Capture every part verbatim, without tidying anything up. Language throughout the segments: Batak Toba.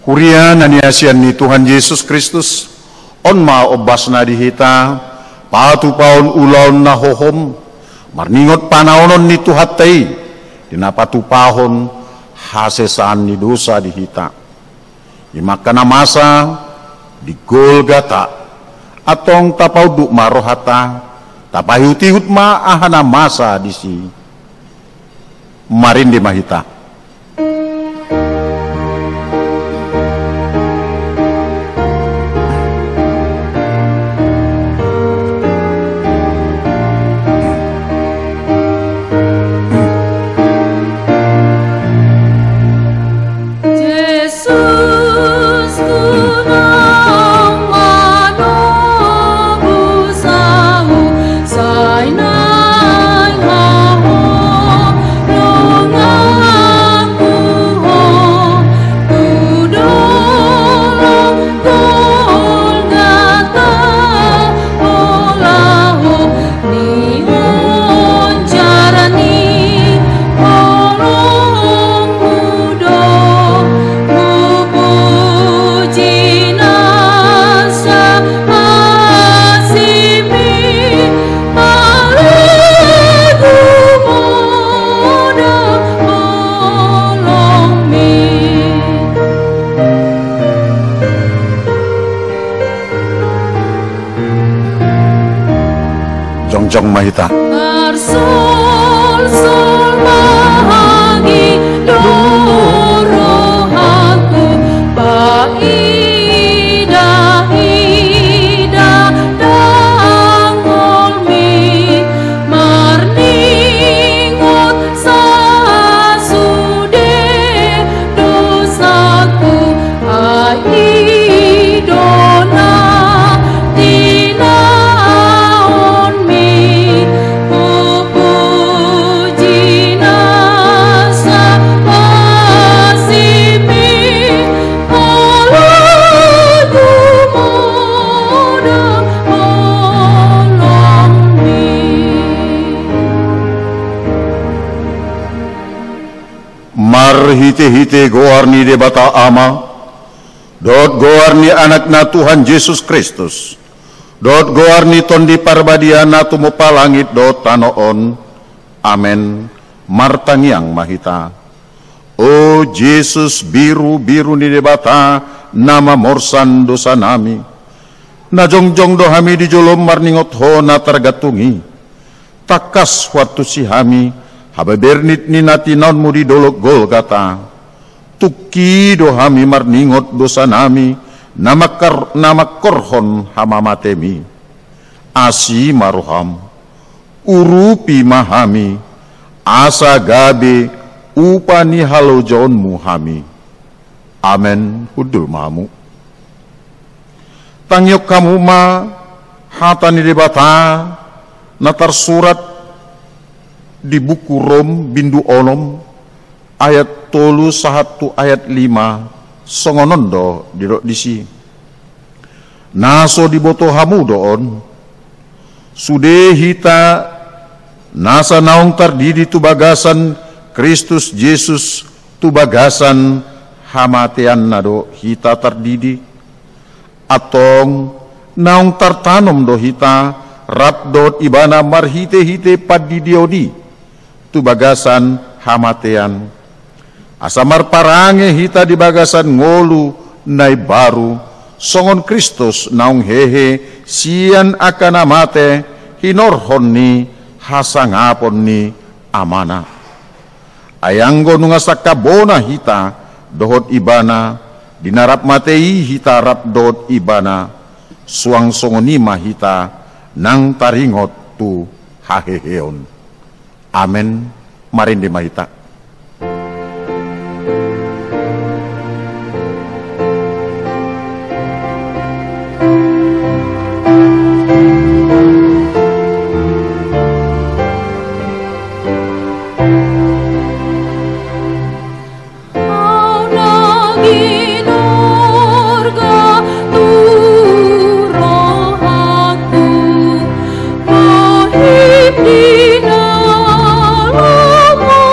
Huria na niasian ni Tuhan Jesus Kristus, on ma ombasna di hita, patupahon ulaon na hohom, marningot panaonon ni Tuhanta i, di na patupahon hasesaan ni dosa di hita. Ima angka na masa di Golgata, antong tapaunduk ma rohanta, tapaihutihut ma aha na masa disi. Marende ma hita. Jesus, tu naung manobus ahu, sai naeng haholonganku ho, tu dolok Golgata, olo ho. Ni onjar ni holongmu do, hupuji nasa asimi, ale gumodang holongmi. Jongjong ma hita. Marsolsol ma hagido rohangku, paida-ida dangolmi, marningot sasude dosaku, ai i do na tinaonmi, hupuji nasa asimi, ale gumodang holongmi. Marhitehite goar ni Debata Ama, dohot goar ni Anakna Tuhan Jesus Kristus, dohot goar ni Tondi Parbadia na tumompa langit dohot tano on. Amen. Martangiang ma hita. O Jesus, birubiru ni Debata, na mamorsan dosanami, na jongjong do hami di jolom marningot Ho na targantung i. Tangkas huantusi hami habebernit ni na tinaonmu di dolok Golgata. Tungki do hami marningot dosanami na mangkar-, na mangkorhon hamamatemi. Asi ma roham, urupi ma hami, asa gabe upa ni halojaonmu hami. Amen. Hundul ma hamu. Tangihon hamu ma hata ni Debata na tarsurat di buku Rom bindu onom ayat tolu sahat tu ayat lima, songon on do didok disi. Na so diboto hamu do on, sude hita nasa naung tardidi tu bagasan Kristus Jesus, tu bagasan hamateanna do hita tardidi. Antong naung tartanom do hita rap dohot Ibana marhitehite pandidion i tu bagasan hamatean, asa marparange hita di bagasan ngolu na imbaru, songon Kristus naung hehe sian angka na mate hinorhon ni hasangapon ni Amana. Ai anggo nunga sangkap bona hita dohot Ibana, di na rap mate i hita rap dohot Ibana, suang songon i ma hita nang taringot tu haheheon. Amen. Marende ma hita. Au na ginorga tu rohangku, bohim di na lomo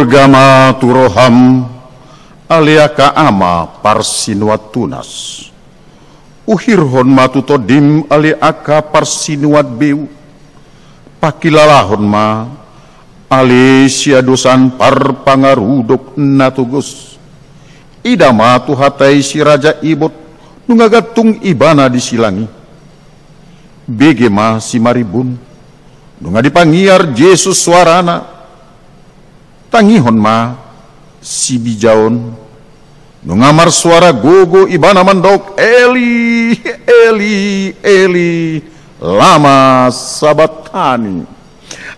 Gama tu roham, ale angka ama parsinuan tunas. Uhirhon ma tu tondim ale angka parsinuan beu. Pangkilalahon ma ale siadosan parpangarudok na togos. Ida ma tu hata i si Raja Ibot, nunga gantung ibana di silang i. Bege ma simarimbun, nunga dipangiar Jesus soarana. Tangihon ma sibijaon, nunga marsoara gogo ibana mandok, Eli, Eli, Eli, lama sabaktani?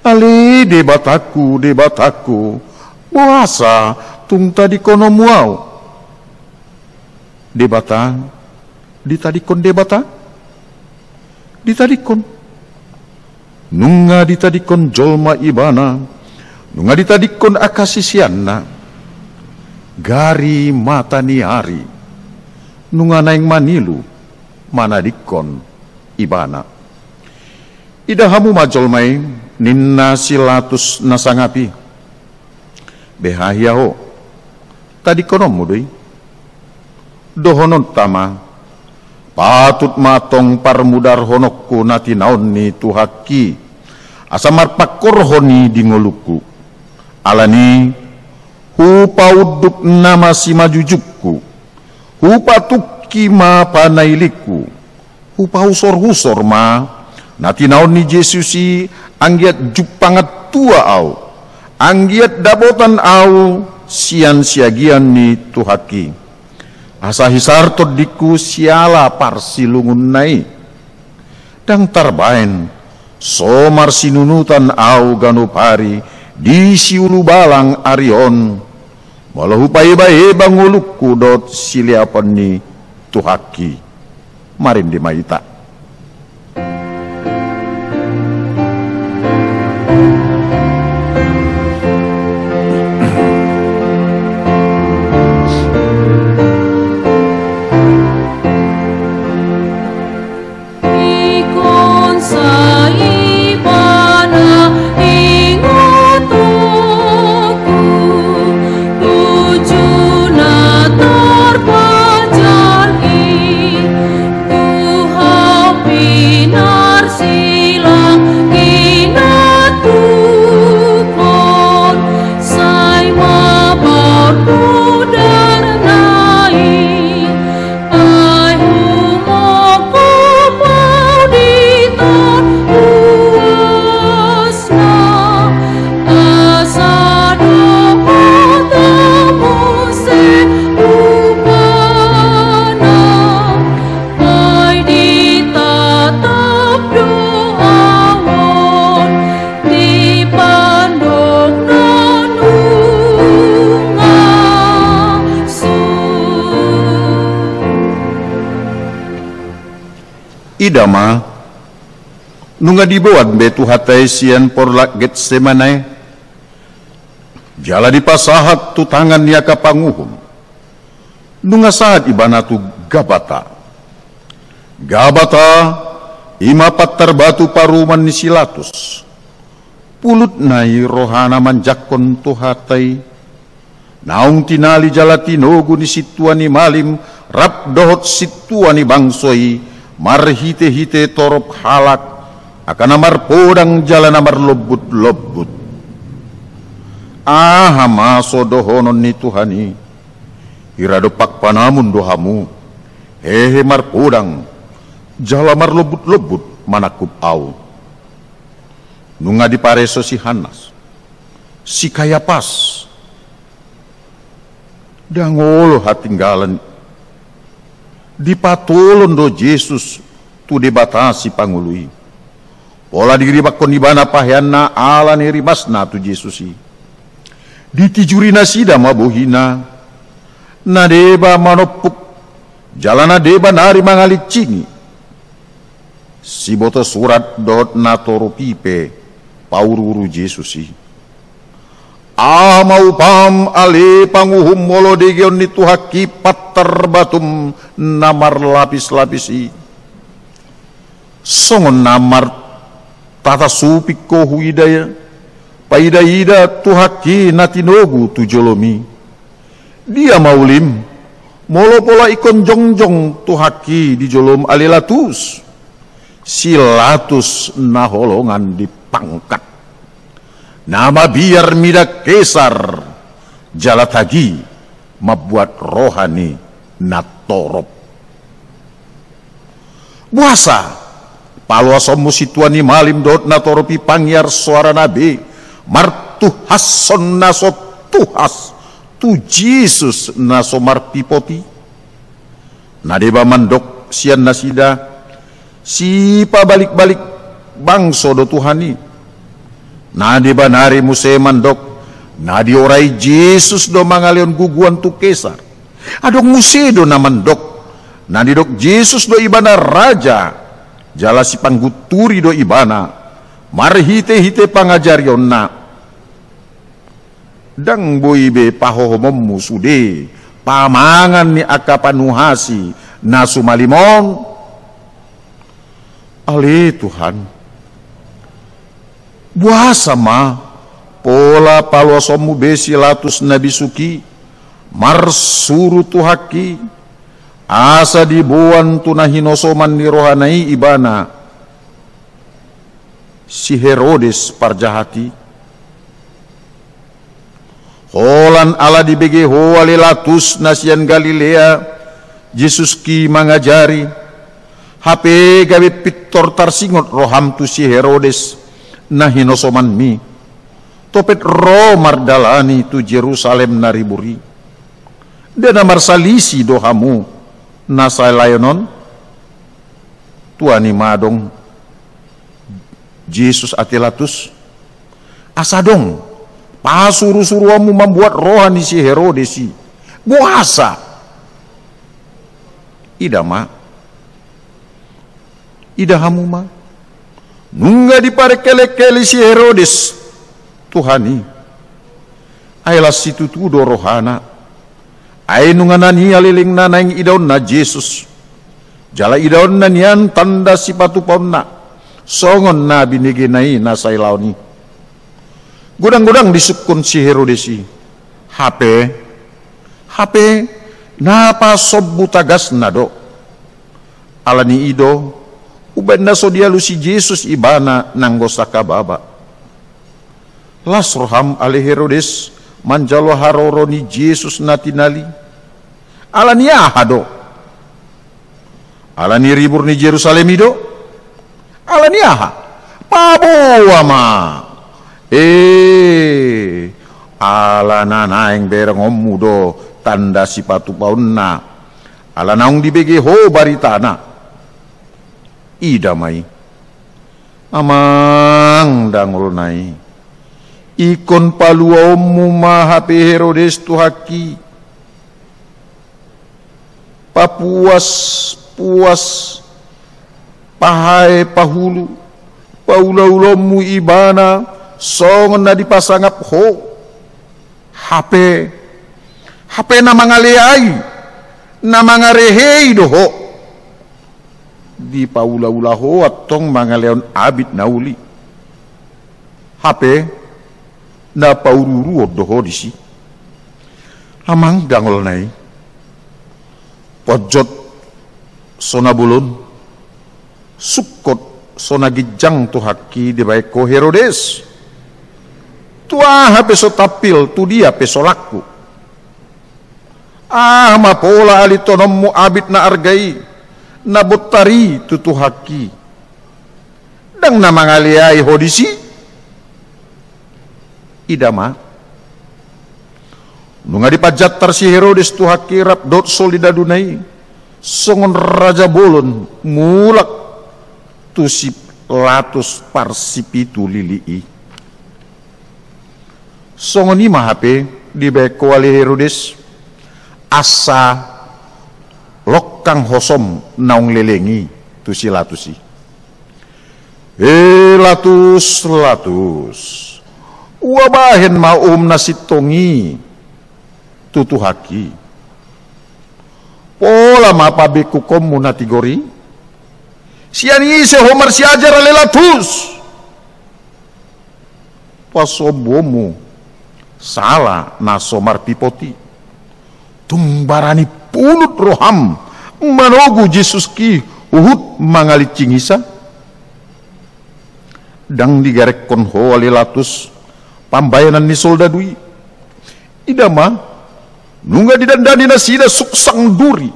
Ale Debatangku, Debatangku, boasa tung tadingkononmu au? Debata, ditadingkon Debata? Ditadingkon. Nunga ditadingkon jolma ibana, nunga ditadingkon angka siseanna. Gari mata ni ari, nunga naeng manilu manadingkon ibana. Ida hamu ma jolma i, ninna si Latus na sangap i. Beha hea ho, tadingkononmu do i? Dohononta ma, patut ma antong parmudarhononku na tinaon ni Tuhanki, asa marpangkorhon i di ngolungku. Alani, hupaunduk nama simanjujungku, hupatungki ma panailingku. Hupahusorhusor ma na tinaon ni Jesus i, anggiat jumpang antua au, anggiat dapotan au sian siagian ni Tuhanki. Asa hisar tondingku siala parsilungunna i. Ndang tarbaen, so marsinunutan au ganup ari di siulubalang ari on, molo hupaebaeba ngolungku dohot sileapan ni Tuhanki. Marende ma hita. Ingkon sai Ibana ingotonku, tuju na tarpajal i, Tuhan pinarsilang inantuhon, sai ma parmudarna i. Ai humongkop au di tombusna, asa dohot hamu muse upana. Ai ditatap do au on di pandok na nunga sun. Ida ma, nunga diboan be Tuhanta i sian porlak Getsemane, jala dipasahat tu tangan ni angka panguhum. Nunga sahat ibana tu Gabata. Gabata, i ma pantar batu paruhuman ni si Latus. Pulutna i rohana manjangkon Tuhanta i. Naung tinali jala tinogu ni sintua ni malim rap dohot sintua ni bangso i, marhitehite torop halak, angka na marpodang jala na marlombutlombut. Aha ma so dohonon ni Tuhan i? Hira dompak panamun do hamu, hehe marpodang jala marlombutlombut manangkup au. Nunga dipareso si Hannas, si Kayapas. Ndang olo hatinggalan, dipatolon do Jesus tu Debata Sipangolu i. Pola diribakkon ibana paheanna ala ni rimasna tu Jesus i. Ditijuri nasida ma bohina, na deba manompuk, jala na deba nari mangalincingi. Siboto surat dohot na torop i pe paururu Jesus i. Aha ma upam ale panguhum molo degeon ni Tuhanta i pantar batum na marlapislapis i? Songon na martatasuping ho huida i, Paida-ida Tuhanki na tinogu tu jolomi. Dia ma ulim, molo pola ingkon jongjong Tuhanki di jolom ale Latus, si Latus na holongan di pangkat, na mabiar mida Kesar, jala tagi mambuat roha ni natorop. Boasa paloasonmu sintua ni malim dohot natorop i pangiar soarana be martuhashon na so tuhas tu Jesus na so marpipot i? Na deba mandok sian nasida, sipabalik-balik bangso do Tuhan i. Na deba nari muse mandok, na diorai Jesus do mangalehon guguan tu Kesar. Adong muse do na mandok, na nidok Jesus do ibana raja, jala sipanggunturi do ibana marhite-hite pangajarionna. Ndang boi be pahohomonmu sude pamangan ni angka panuhasi na sumalim on? Ale Tuhan, boasa ma pola paloasonmu be si Latus na bisuk i marsuru Tuhanki, asa diboan tu na hinosoman ni rohana i ibana si Herodes parjahat i? Holan ala dibege ho ale Latus na sian Galilea Jesuski mangajari, hape gabe pintor tarsingot roham tu si Herodes na hinosomanmi, topet ro mardalani tu Jerusalem na ribur i. Ndada marsalisi do hamu na sai laon on? Tuani ma adong Jesus ate Latus, asa adong pasurusuruonmu mambuat roha ni si Herodes i. Boasa? Ida ma, ida hamu ma, nunga diparengkelengkeli si Herodes Tuhan i. Ai las situtu do rohana. Ai nunga na nialelengna naeng idaonna Jesus, jala idaonna nian tanda sipatupaonna, songon na binegena i na sai laon i. Godang-godang disungkun si Herodes i, hape, hape na pasombu tagasna do. Ala ni i do umbaen na so dialusi Jesus ibana nanggo sangkababa. Las roham ale Herodes manjalo haroro ni Jesus na tinali. Ala ni aha do? Ala ni ribur ni Jerusalem i do? Ala ni aha? Paboa ma. E, ala na naeng berengonmu do tanda sipatupaonna, ala naung dibege ho baritana. Ida ma i. Amang dangolna i, ingkon paluaonmu ma hape Herodes Tuhanki. Papuas, puas, pahae, pahulu, paulaulaonmu ibana songon na dipasangap ho. Hape, hape na mangaleai, na mangarehei do ho. Dipaulaula ho antong mangalehon abit na uli. Hape na pauruuruon do ho disi. Amang dangolna i, ponjot so na bolon, sungkot so na ginjang Tuhanki dibaen ho Herodes. Tu aha pe so tampil, tu dia pe so langku. Aha ma pola alintononmu abit na arga i, na bontar i tu Tuhanki? Ndang na mangaleai ho disi? Ida ma. Nunga dipajantar si Herodes Tuhanki rap dohot soldaduna i, songon raja bolon mulak tu si Latus parsipitu lili i. Songon i ma hape dibaen ho ale Herodes, asa longkang hosom naung leleng i tu si Latus i. E Latus, Latus, ua bahen ma uhum na sintong i tu Tuhanki. Pola ma pabingkukkonmu na tigor i. Sian ise ho marsiajar ale Latus? pasombuonmu sala na so marpipot i. Tung barani pulut roham manogu Jesuski huhut mangalincingisa? Ndang digarekhon ho ale Latus pambahenan ni soldadu i. Ida ma, nunga didandani nasida suksang duri.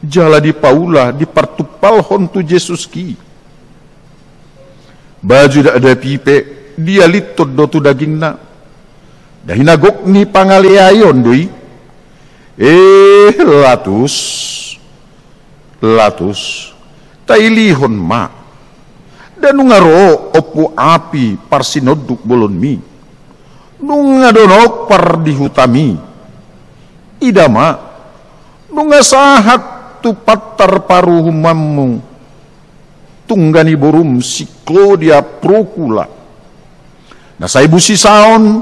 Jala dipaula dipartumpalhon tu Jesuski. Baju dakdanak i pe dialithon do tu dagingna. Dahi na gok ni pangaleaion do i. Eh, Latus, Latus, tailihon ma. Nda nunga ro ompu api parsinonduk bolonmi. Nunga donok par di hutami. Ida ma, nunga sahat tu pantar paruhumanmu tungga ni borum si Klaudia Prokula, na sai busisaon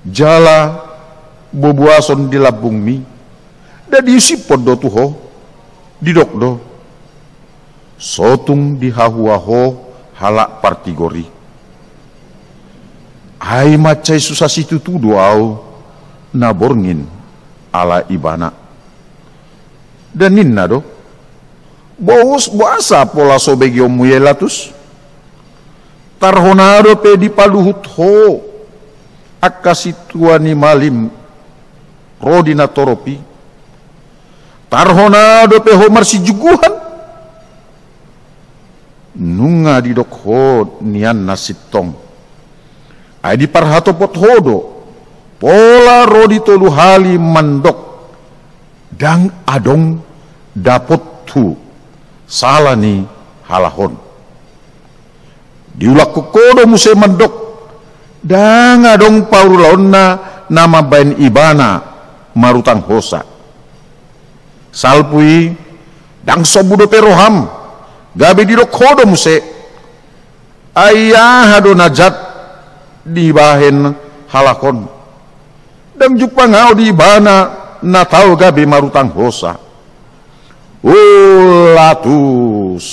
jala bobuason di lambungmi. Nda diusiphon do tu ho, didok do: Sotung dihahua ho halak partigor i. Ai mansai susa situtu do ahu na borngin ala ibana. Nda ninna do: Boasa, boasa pola so begeonmu ia Latus? Tarhona dope dipaluhut ho angka sintua ni malim ro di natorop i. Tarhona dope ho marsijuguhan. Nunga didok ho nian na sintong. Ai diparhatopot ho do, pola ro di tolu hali mandok: Ndang adong dapothu sala ni halak on. Diulakhon ho do muse mandok: Ndang adong parulaonna na mambahen ibana marutang hosa. Salpu i, ndang sombu dope roham, gabe didok ho do muse: Ai aha do na jat dibahen halak on? Ndang jumpang ahu di ibana na tau gabe marutang hosa. O Latus,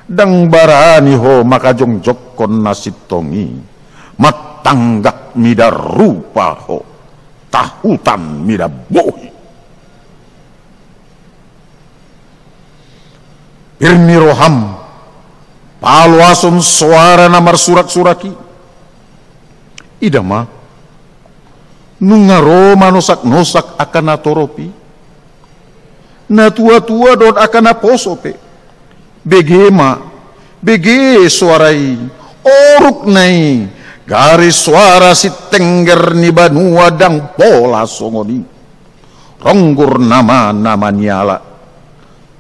ndang barani ho mangkajongjongkon na sintong i. Mantanggak mida rupa ho, tahutan mida bohi. Pir ni roham paloashon soara na marsuraksurak i. Ida ma, nunga ro manosaknosak angka natorop i. Natuatua dohot angka naposo pe. Bege ma, bege soara i, orukna i, gari soara sitengger ni banua ndang pola songon i. Ronggur nama, nama ni ala.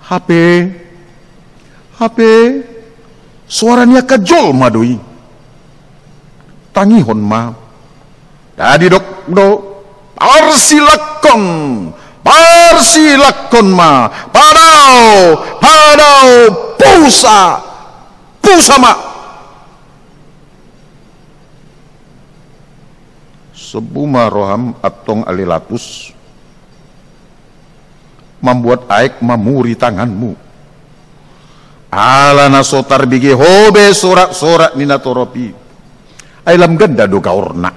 Hape, hape, soara ni angka jolma do i. Tangihon ma. Nda didok do: Parsilakhon, parsilakhon ma, padao, padao, pusa, pusa ma. Sombu ma roham antong ale Latus, mambuat aek mamuri tanganmu. Ala na so tarbege ho be soraksorak ni natorop i. Ai lam ganda do gaorna.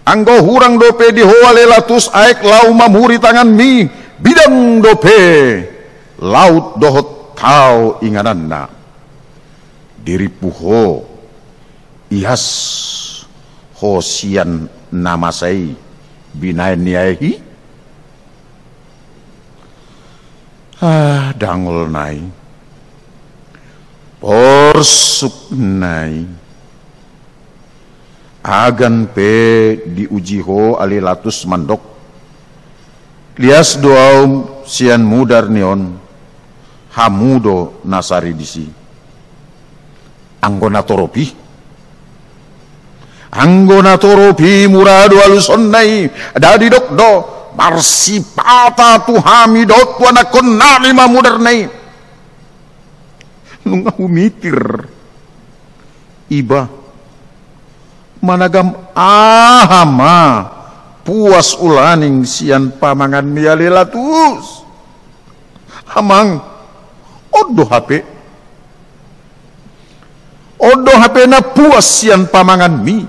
Anggo hurang dope di ho ale Latus aek laho mamuri tanganmi, bidang dope laut dohot tao ingananna. Dirimpu ho, ias ho sian na masa i binaen ni aek i. Ah, dangol nai, porsuk nai. Agan pe diuji ho ale Latus mandok: Lias do ahu sian mudar ni on, hamu do na saridis i. Anggo natorop i, anggo natorop i mura do alusonna i. Nda didok do: Marsipata tu hami dohot tu anakkonnami ma mudarna i. Nunga humitir iba, managam aha ma puas ulaning sian pamanganmi ale Latus? Amang, on do hape. On do hape na puas sian pamanganmi.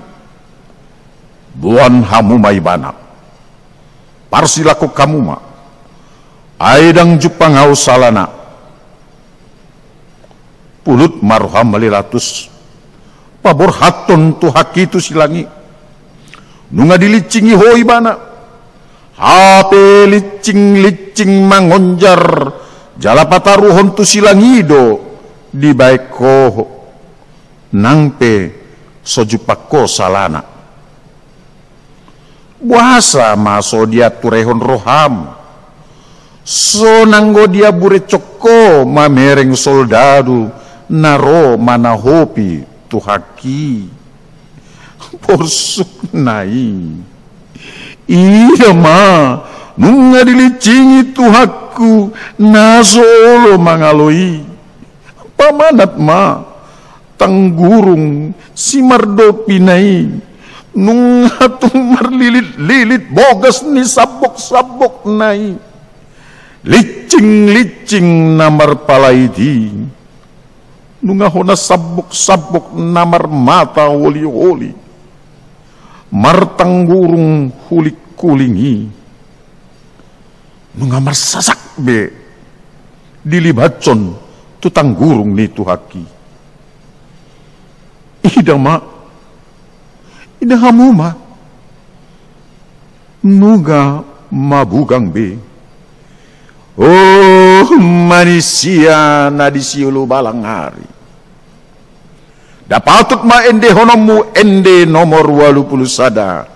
Boan hamu ma ibana. Parsilangkon hamu ma. Ai ndang jumpang ahu salana. Pulut ma roham, ale Latus. Paborhathon Tuhanki tu silang i. Nunga dilinsingi ho ibana. Hape linsing-linsing mangonjar jala pataruhon tu silang i do dibaen ho. Nang pe so jumpang ho salana. Boasa ma so dianturehon roham? So nanggo diamburehon ho mamereng soldadu na ro manahopi Tuhanki. Porsuk na i. Ida ma, nunga dilinsingi Tuhanku na so olo mangalo i. Pamanat ma, tanggurung simardopi na i, nunga tung marlilit-lilit bogas ni sambok-sambok na i. Linsing-linsing na marpalait i, nunga hona sambok-sambok na marmata holi-holi, martanggurung huling-huling i. Nunga marsasak be dilibatshon tu tanggurung ni Tuhanki. Ida ma, ida hamu ma, nunga mabugang be. O manisia na di siulubalang ari. Nda patut ma endehononmu ende nomor ualu pulu sada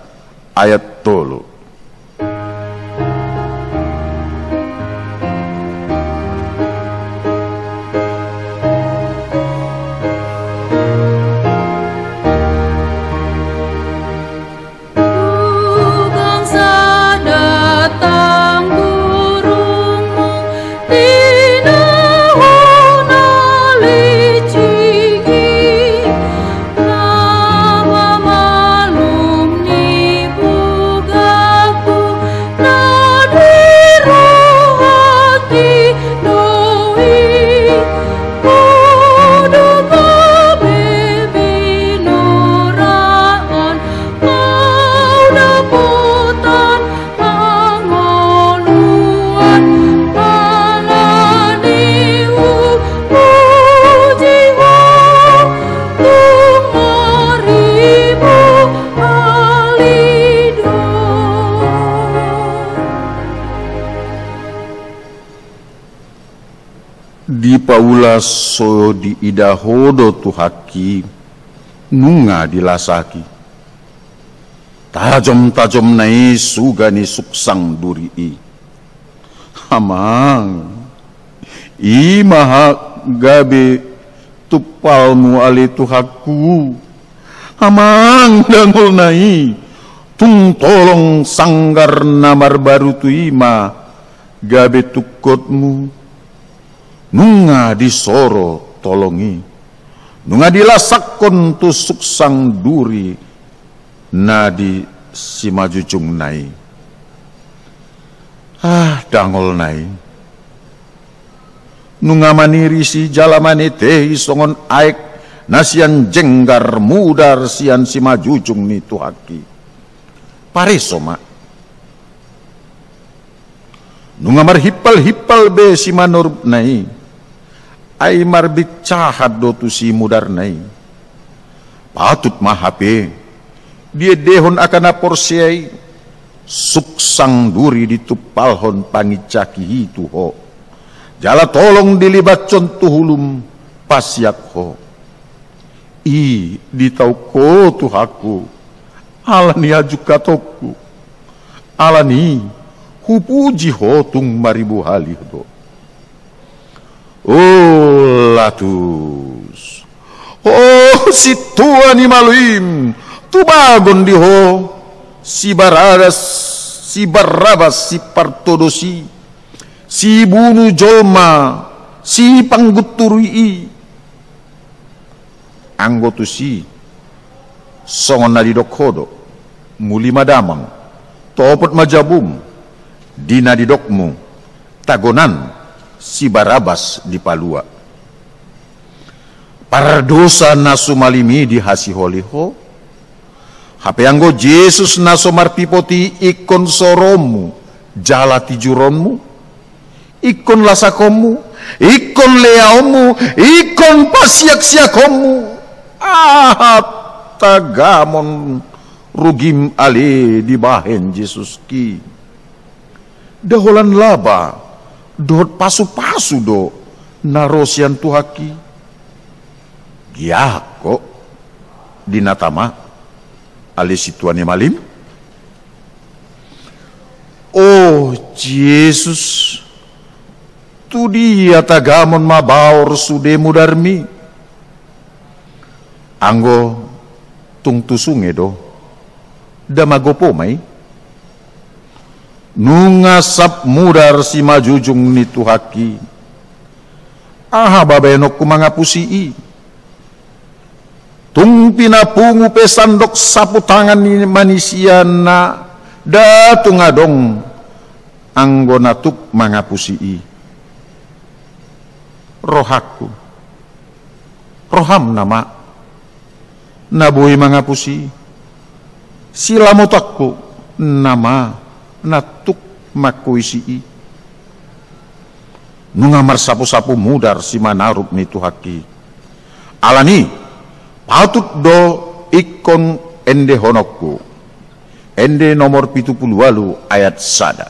ayat tolu. Bugang sada tanggurungmu, di na hona linsing i, na mamalum ni bugangku, na di rohangki do i. Poda gabe binoraan, ahu dapotan hangoluan, ala ni i hupuji ho, tung marhimo hali do. Dipaula so diida ho do Tuhanki, nunga dilasaki. Tajom-tajom na i suga ni suksang duri i. Amang, i ma ha gabe tumpalmu ale Tuhanku. Amang, dangol na i, tung tolong sanggar na marbaru tu i ma gabe tungkotmu. Nunga disoro tolong i, nunga dilasakkon tu suksang duri na di simanjujungna i. Ah, dangol na i. Nunga manirisi jala manetehi songon aek na sian jenggar mudar sian simanjujung ni Tuhanki. Pareso ma. Nunga marhimpal-himpal be simanorupna i, ai marbincahan do tusi mudarna i. Patut ma hape diendehon angka na porsea i, suksang duri ditumpalhon panginsaki i tu ho, jala tolong dilibatshon tu hulum pasiak ho. I ditauk ho Tuhanku, ala ni hajungkatonku, ala ni i hupuji ho tung marhimo hali do. O Latus, o sintua ni maluim, tubagon di ho si Baradas, si Barabas, si partodos i, si bunu jolma, si panggunturi i. Anggo tusi, songon na didok ho do, muli ma damang, topot ma jabum, di na didokmu, tagonan si Barabas dipalua. Pardosa na sumalim i dihasiholi ho. Hape anggo Jesus na so marpipot i ingkon soronmu jala tijuronmu, ingkon lasakonmu, ingkon leaonmu, ingkon pasiaksiakonmu, aha tagamon rugim ale dibahen Jesuski? Nda holan laba dohot pasupasu do na ro sian Tuhanki? Giahak ho di na tama, ale sintua ni malim. O Jesus, tu dia tagamon mabaor sude mudarmi? Anggo tung tu sunge do, nda magopo ma i? Nunga sap mudar simanjujung ni Tuhanki. Aha baenonku mangapusi i? Tung pinapungu pe sandok sapu tangan ni manisia na nda tung adong anggo na tuk mangapusi i. Rohangku, roham nama na boi mangapusi i. Silamotanku nama na tuk mangkuisi i. Nunga marsapusapu mudar simanarup ni Tuhanki. Alani i patut do ingkon endehononku. Ende nomor pitu pulu ualu ayat sada.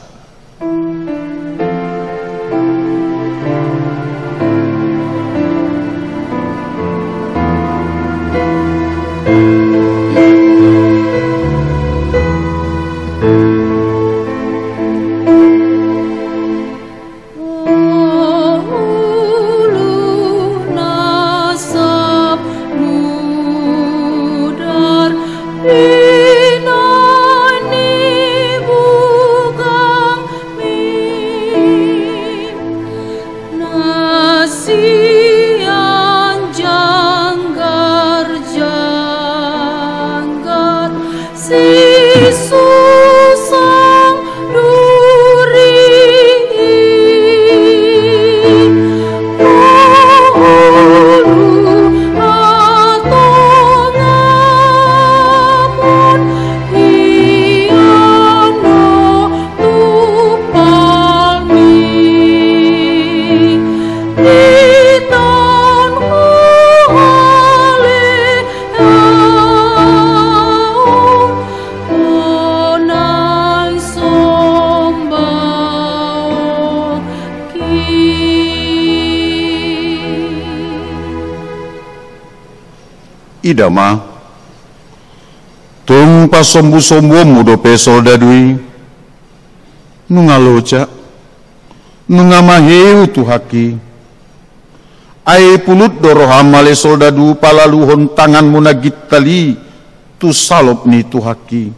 Ida ma, tung pasombusombuonmu dope soldadu i, nunga loja, nunga maheu Tuhanki. Ai pulut do roham ale soldadu palaluhon tanganmu na gintal i tu salop ni Tuhanki.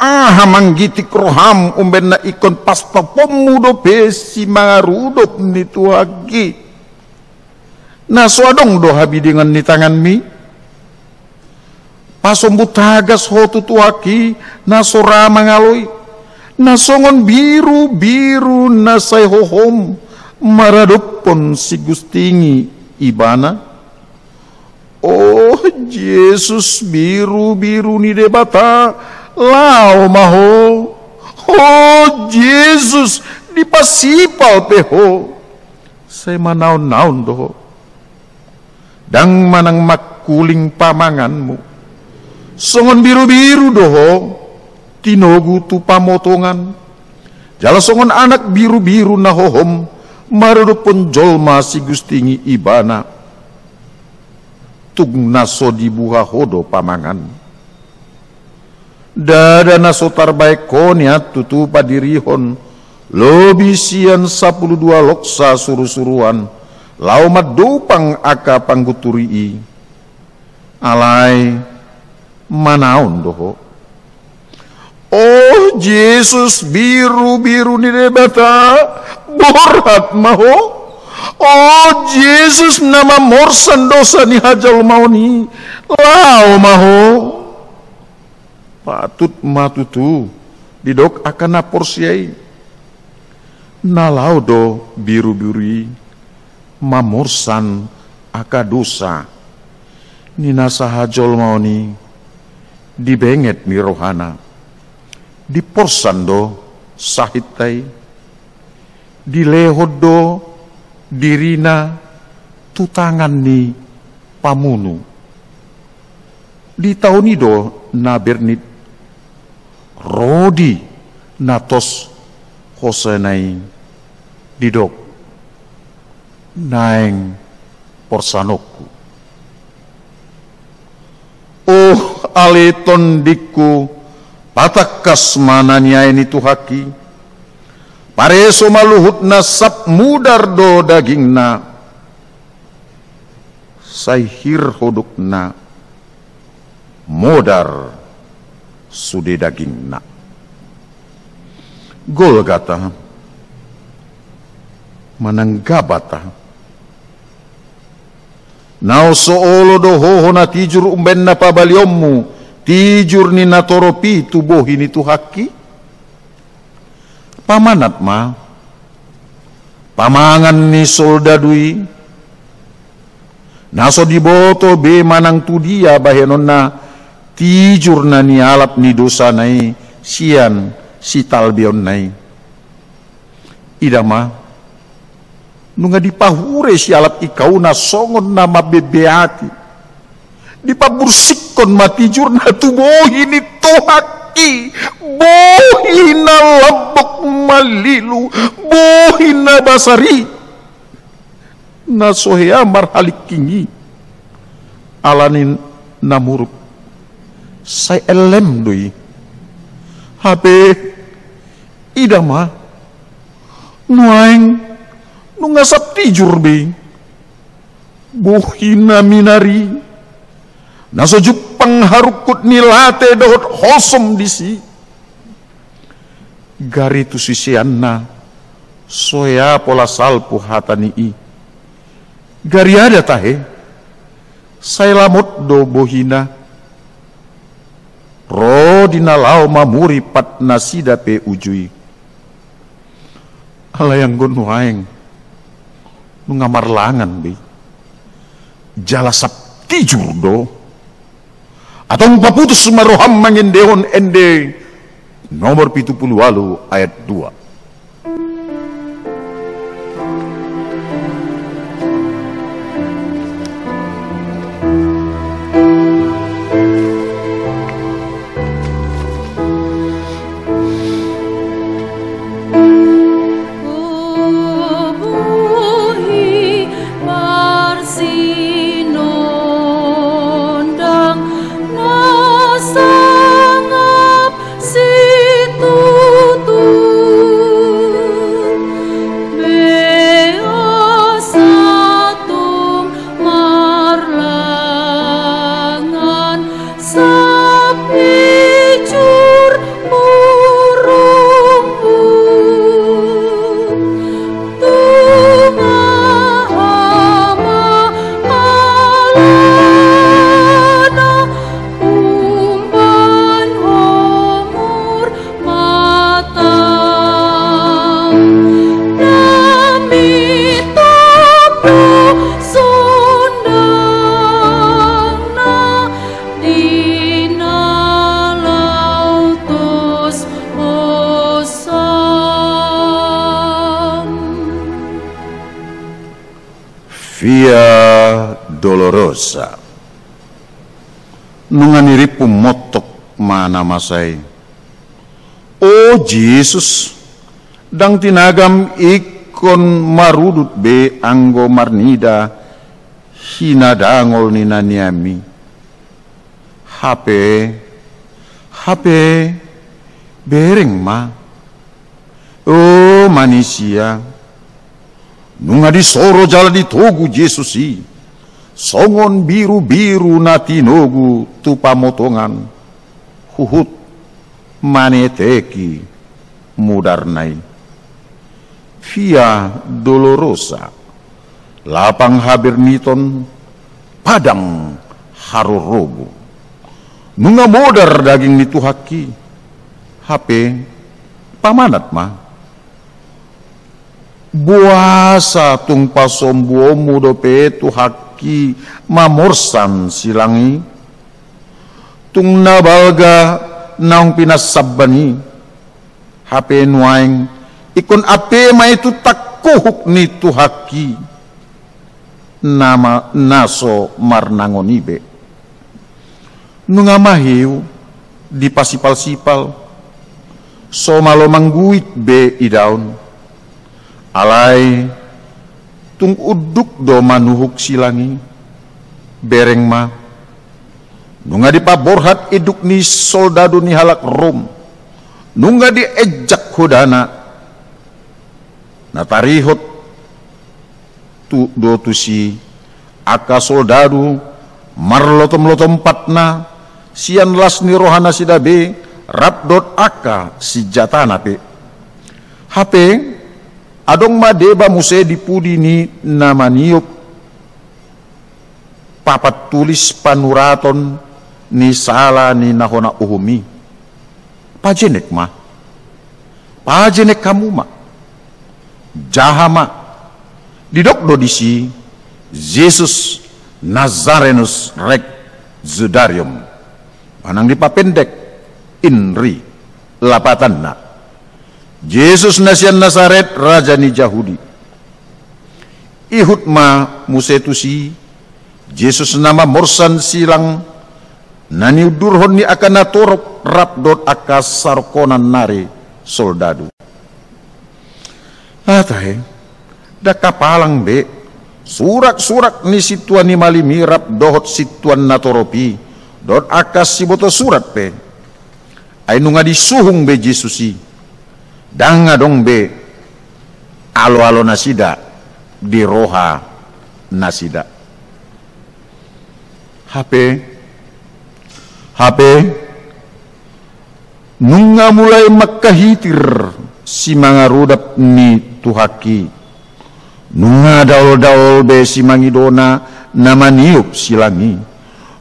Aha manggitik roham umbaen na ingkon pastoponmu dope simangarudop ni Tuhanki? Na so adong do habidengon ni tanganmi? Pasombu tagas ho tu Tuhanki na so ra mangalo i, na songon birubiru na sai hohom maradophon sigustingi ibana. O Jesus, birubiru ni Debata, laho ma ho. O Jesus, dipasipal pe ho. Sai manaonnaon do ho. Ndang manang mangkuling pamanganmu. Songon birubiru do ho tinogu tu pamotongan. Jala songon anak birubiru na hohom maradophon jolma sigustingi ibana. Tung na so dibuha ho do pamangan. Ndada na so tarbaen ho nian tutu padirihon lobi sian sapulu dua loksa surusuruan laho mandupang angka panggunturi i. Alai manaon do ho. O Jesus, birubiru ni Debata, borhat ma ho. O Jesus, na mamorsan dosa ni hajolmaon i, laho ma ho. Patut ma tutu didok angka na porsea i, na laho do birubiru i mamorsan Angka dosa ni na sahajolmaon i di benget ni rohana, diporsan do sahitna i, dilehon do dirina tu tangan ni pamunu. Ditaon i do na bernit, ro di na tos hosana i, didok: Naeng porsanonku. O ale tondingku, patangkas ma na niae ni Tuhanki. Pareso ma luhutna, sap mudar do dagingna. Sai hir hodukna, modar sude dagingna. Golgata manang Gabata. Na so olo do hoho na tijur umbaen na pabalionmu tijur ni natorop i tu bohi ni Tuhanki? Pamanat ma pamangan ni soldadu i, na so diboto be manang tu dia bahenonna tijur na nialap ni dosana i sian sitalbeonna i. Ida ma, nunga dipahure sialap ingkau na songon na mambebeati. Dipabursikhon ma tijurna tu bohi ni Tuhanki, bohi na lambok malilu, bohi na basar i, na so hea marhalingking i, ala ni na muruk, sai ellem do i. Hape ida ma, nuaeng nunga sap tijur be i. Bohi na minar i, na so jumpang harungkut ni late dohot hosom disi. Gari tu siseanna so hea pola salpu hata ni i. Gariada tahe, sai lamot do bohina. Ro di na laho mamuri pat nasida pe uju i. Alai anggo nuaeng nunga marlangan be i, jala sap tijur do. Antong paputus ma roham mangendehon ende nomor pitu pulu ualu ayat dua. Situtu beasa tung marlangan sapijur burungmu. Tung aha ma alana umbahen ho murmatang, na mintop do sondangna di na laho tos hosam. Via Dolorosa. Nunga nirimpu montok ma na masa i. O Jesus, ndang tinagam ingkon marudut be anggo marnida hinadangol ni na niaenmi. Hape, hape, bereng ma. O manisia, nunga disoro jala ditogu Jesus i songon birubiru na tinogu tu pamotongan, huhut maneteki mudarna i. Via Dolorosa, lapang haberniton, padang harorobu. Nunga modar daging ni Tuhanki, hape pamanat ma. Boasa tung pasombuonmu dope Tuhanki Tuhaki mamorsan silang i, tung na balga naung pinansamban i. Hape nuaeng ingkon ape ma i tu tangkuhuk ni Tuhaki na ma-, na so marnangon i be. Nunga maheu dipasipal-sipal, so malo mangguit be idaon. Alai tung unduk do manuhuk silang i. Bereng ma, nunga dipaborhat induk ni soldadu ni halak Rom, nunga dienjak hodana. Na tarihot tu, do tusi angka soldadu marlotom-lotom patna sian las ni rohanasida be rap dohot angka sinjatana pe. Hape adong ma deba muse di pudi ni na maniop papan tulis panuraton ni sala ni na hona uhum i. Pajenek ma. Pajenek hamu ma. Jaha ma. Didok do disi, Jesus Nazarenus Rex Judaeorum. Manang dipapendek, INRI, lapatanna. Jesus na sian Nasaret, raja ni Jahudi. Ihut ma muse tusi, Jesus na mamorsan silang na niundurhon ni angka natorop rap dohot angka sarongkonan nari soldadu. Atahe, ndang hapalang be surak-surak ni sintua ni malim i rap dohot sintua natorop i, dohot angka siboto surat pe. Ai nunga disuhung be Jesus i, ndang adong be alo-alonasida di rohanasida. Hape, hape, nunga mulai mangkahitir simangarudap ni Tuhaki. Nunga daol-daol be simangidona na maniop silang i.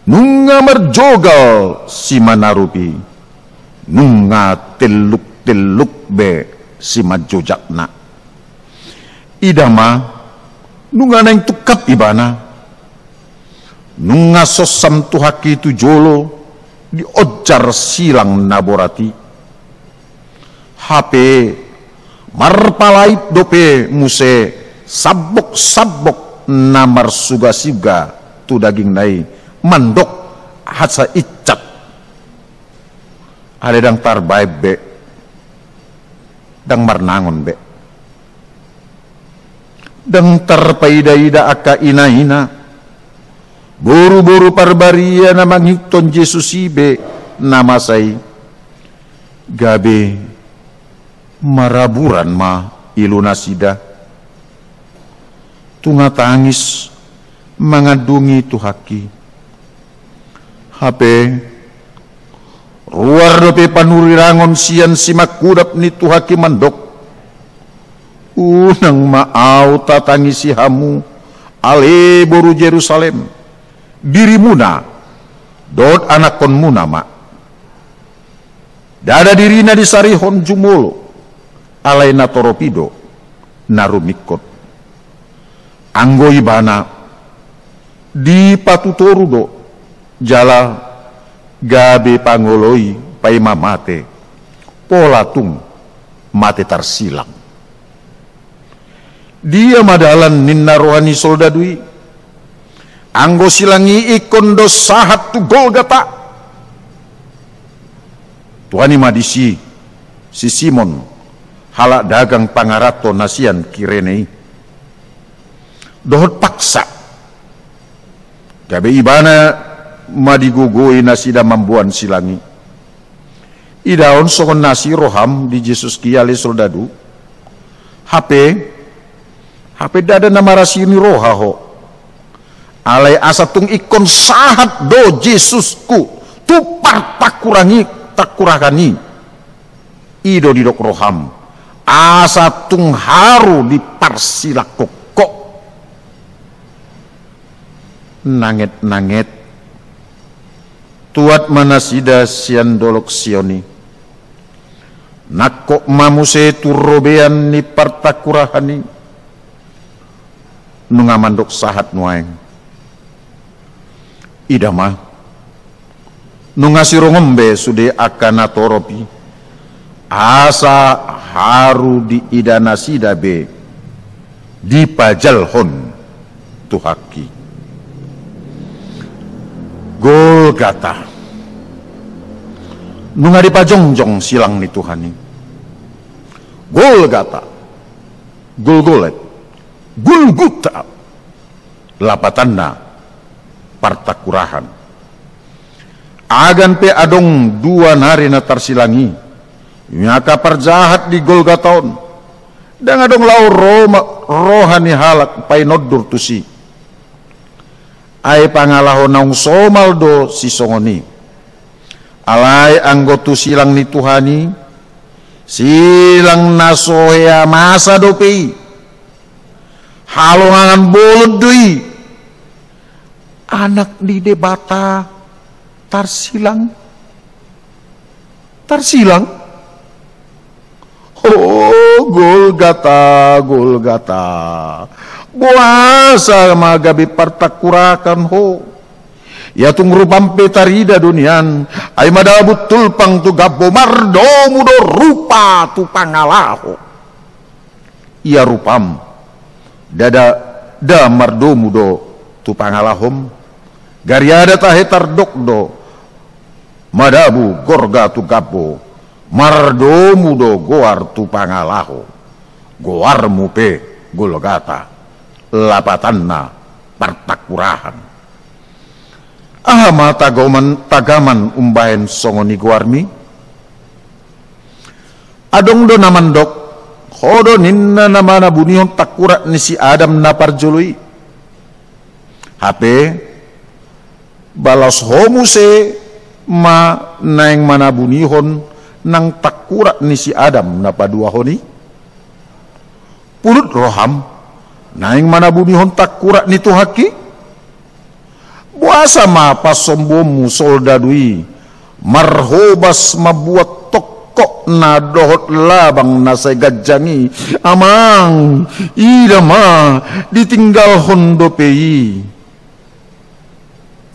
Nunga marjogal simanarup i. Nunga telluk-telluk be simanjojakna. Ida ma, nunga naeng tungkap ibana. Nunga sossam Tuhaki tu jolo dionjar silang na borat i. Hape marpalait dope muse sambok-sambok na marsuga-suga tu dagingna i mandok asa incat. Alai ndang tarbaen be, ndang marnangon be. Ndang tarpaida-ida angka ina-ina, boru-boru parbaria na mangihuthon Jesus i be na masa i. Gabe maraburan ma ilunasida. Tunga tangis mangandungi Tuhaki. Hape ruar dope panurirangon sian simangkudap ni Tuhaki mandok: Unang ma ahu tatangisi hamu, ale boru Jerusalem, dirimuna dohot anakkonmuna ma. Ndada dirina disarihon jumolo, alai natorop i do na rumingkot. Anggo ibana dipatutoru do jala gabe pangoloi paima mate, pola tung mate tarsilang. Dia ma dalan ninna roha ni soldadu i? Anggo silang i ingkon do sahat tu Golgata. Tuani ma disi si Simon, halak dagang pangaranto na sian Kirene i, dohot paksa. Gabe ibana ma digogoi nasida mamboan silang i. Idaon songon na asi roham di Jesus i, ale soldadu? Hape, hape ndada na marasi ni roha ho. Alai asa tung ingkon sahat do Jesusku tu partangkurahan i, tangkurahan i. I do didok roham, asa tung haru diparsilangkon ho. Nanget-nanget tuat ma nasida sian Dolok Sion i. Nangkok ma muse tu robean ni partangkurahan i. Nunga mandok sahat nuaeng. Ida ma, nunga sirungon be sude angka na torop i, asa haru diida nasida be dipajalhon Tuhangki. Golgata. Nunga dipajongjong silang ni Tuhan i. Golgata. Golgolet. Gulguta. Lapatanna partangkurahan. Agan pe adong dua nari na tarsilang i, angka parjahat di Golgata on, ndang adong laho roha ni halak painondur tusi. Ai pangalaho naung somal do sisongon i. Alai anggo tu silang ni Tuhan i, silang na so hea masa dope i. Halongangan bolon do i. Anak ni Debata tarsilang. Tarsilang. O Golgata, Golgata. Boasa ma gabe partangkurahan ho? Ia tung rupam pe tarida do nian. Ai madabu tulpang tu gabbo, mardomu do rupa tu pangalaho. Ia rupam, ndada, nda mardomu do tu pangalahom. Gariada tahe tardok do, madabu gorga tu gabbo, mardomu do goar tu pangalaho. Goarmu pe Golgata, lapatanna partangkurahan. Aha ma tagaman, tagaman umbahen songon i goarmi? Adong do na mandok, ho do ninna na manabunihon tangkurak ni si Adam na parjolo i. Hape, balos ho muse ma naeng manabunihon nang tangkurak ni si Adam na paduahon i? Pulut roham, naeng manabunihon tangkurak ni Tuhangki? Boasa ma pasombuonmu soldadu i marhobas mambuat tongkokna dohot labang na sai ganjang i? Amang, ida ma, ditinggalhon dope i.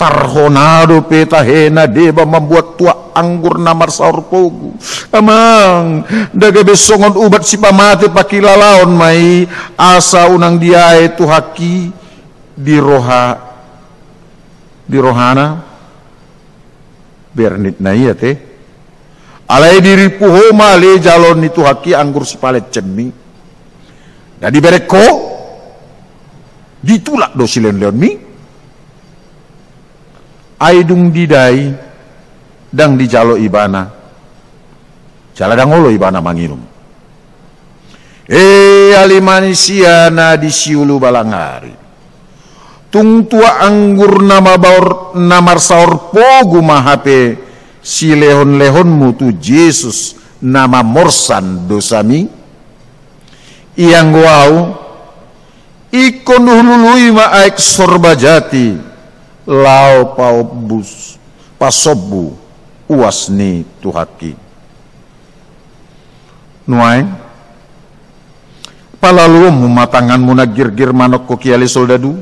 Tarhona dope tahe na deba mambuat tuak anggur na marsaor pogu. Amang, nda gabe songon ubat sipamate pangkilalaon ma i, asa unang diae Tuhangki di roha, di rohana. Bernit na ia te. Alai dirimpu ho ma ale jalo ni Tuhangki anggur sipalencengmi. Na dibereng ho, ditulak do silehonlehonmi. Ai dung didai, ndang dijalo ibana. Jala ndang olo ibana manginum. E ale manisia na di siulu balang ari. Tung tuak anggur na mabaor, na marsaor pogu ma hape silehonlehonmu tu Jesus na mamorsan dosami? Ianggo au, ingkon hulului ma aek sorba jati, laho paombus, pasombu uas ni Tuhangki. Nuaeng, palaluonmu ma tanganmu na girgir manongkok i ale soldadu.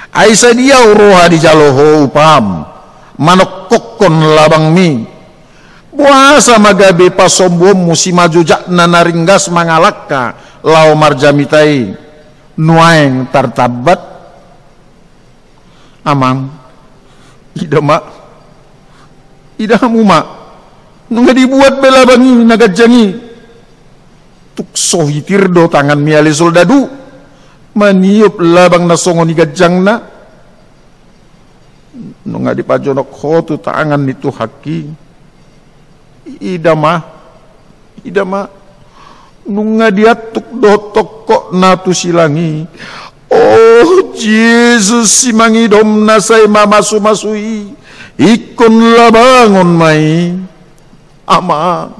Ai sadia roha dijalo ho upam, manongkokkon labangmi. Boasa ma gabe pasombuonmu simanjojakna na ringgas mangalangka laho marjamita i, nuaeng tartambat? Amang, ida ma, ida hamu ma, nunga dibuat be labang i na ganjang i. Tung so hitir do tanganmi ale soldadu maniop labang na songon i ganjangna. Nunga dipajonok ho tu tangan ni Tuhangki. Ida ma, ida ma, nunga diantuk dohot tongkokna tu silang i. O Jesus, simangidom na sai mamasumasu i, ingkon labangon ma i. Amang,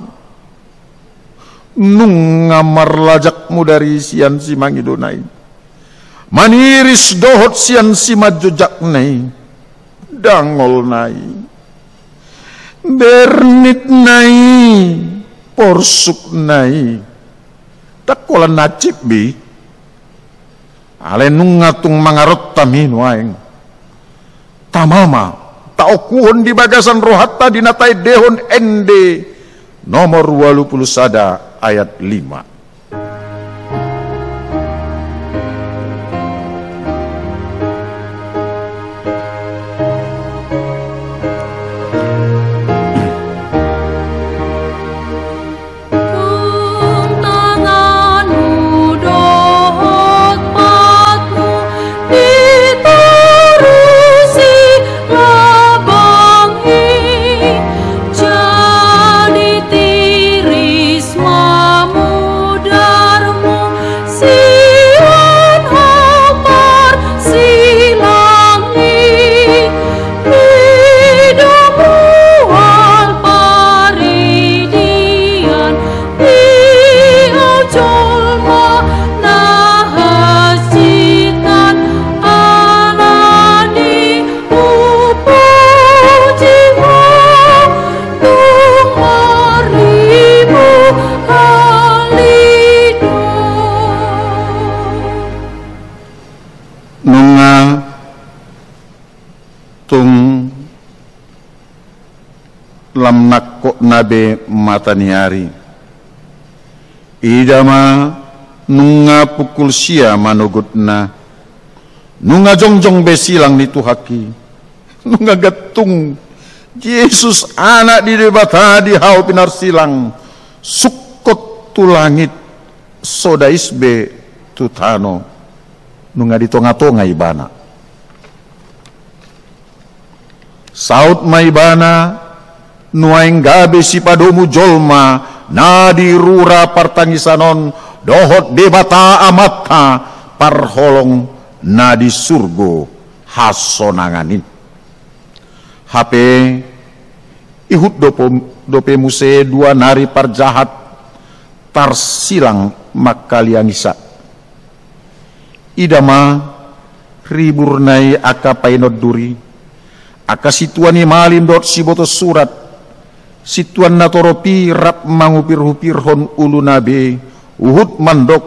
nunga marlajak mudari sian simangidona i, maniris dohot sian simanjojakna i, dangolna i, bernitna i, porsukna i. Ndang holan na hansip be i. Alai nunga tung mangarontam i nuaeng. Ama ma, taongkuhon di bagasan rohanta di na taendehon ende nomor ualu pulu sada ayat lima. Tung tanganmu dohot patmu ditarusi labang i, jadi tiris ma mudarmu sian hau parsilang i. Midop rual paridian di au jolma na hansitan, alani hupuji Ho tung marlima hali do. Nunga tung lam nangkok na be mata ni ari. Ida ma, nunga pukul sia manogotna. Nunga jongjong be silang ni Tuhanki. Nunga gantung Jesus, Anak ni Debata, di hau pinarsilang, sungkot tu langit, so dais be tu tano. Nunga di tongatonga Ibana. Saut ma Ibana, nuaeng gabe sipadomu jolma na di rura partangisan on dohot Debata Amanta parholong na di surgo hasonangan i. Hape ihut dope, dope muse dua nari parjahat tarsilang mangkaliangisa. Ida ma, riburna i angka painonduri, angka sintua ni malim dohot siboto surat, sintua natorop i rap mangupirhupirhon uluna be, huhut mandok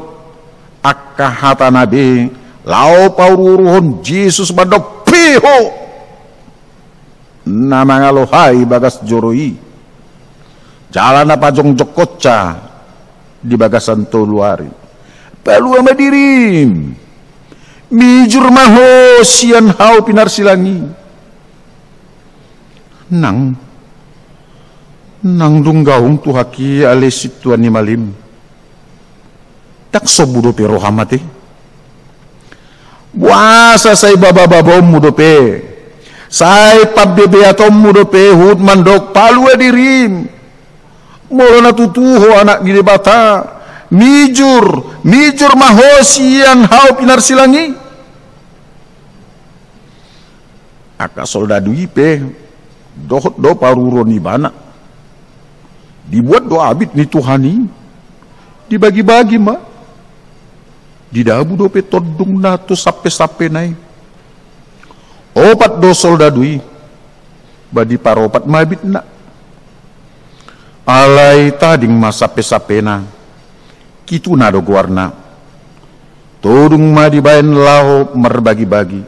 angka hatana be, laho pauruuruhon Jesus mandok, Pe ho! Na mangalohai bagas joro i, jala na pajongjongkonsa di bagasan tolu ari. Palua ma dirim, mijur ma ho sian hau pinarsilang i. Nang, nang dung gaung Tuhanki ale sintua ni malim. Ndang sombu dope roham ate. Boasa sai babababaonmu dope, sai pambebeatonmu dope huhut mandok, palua dirim. Molo na tutu ho Anak ni Debata, mijur, mijur ma ho sian hau pinarsilang i. Angka soldadu i pe dohot do paruruon Ibana. Dibuat do abit ni Tuhan i, dibagibagi ma. Didabu dope tondungna tu sampesampena i. Opat do soldadu i, ba diparopat ma abitna. Alai tading ma sampesampena, Kituna do goarna. Todung ma dibaen laho marbagibagi.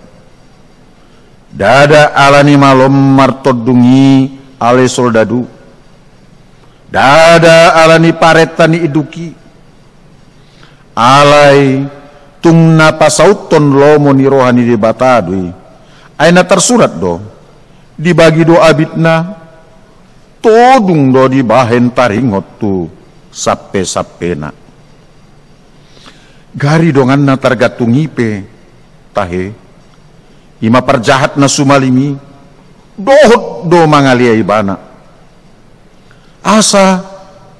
Ndada alani malo martondung i ale soldadu. Ndada alani parenta ni induk i. Alai tung na pasauthon lomo ni roha ni Debata do i. Ai na tarsurat do, dibagi do abitna, todung do dibahen taringot tu sampesampena. Gari donganna targantung i pe tahe, i ma parjahat na sumalim i, dohot do mangalea ibana. Asa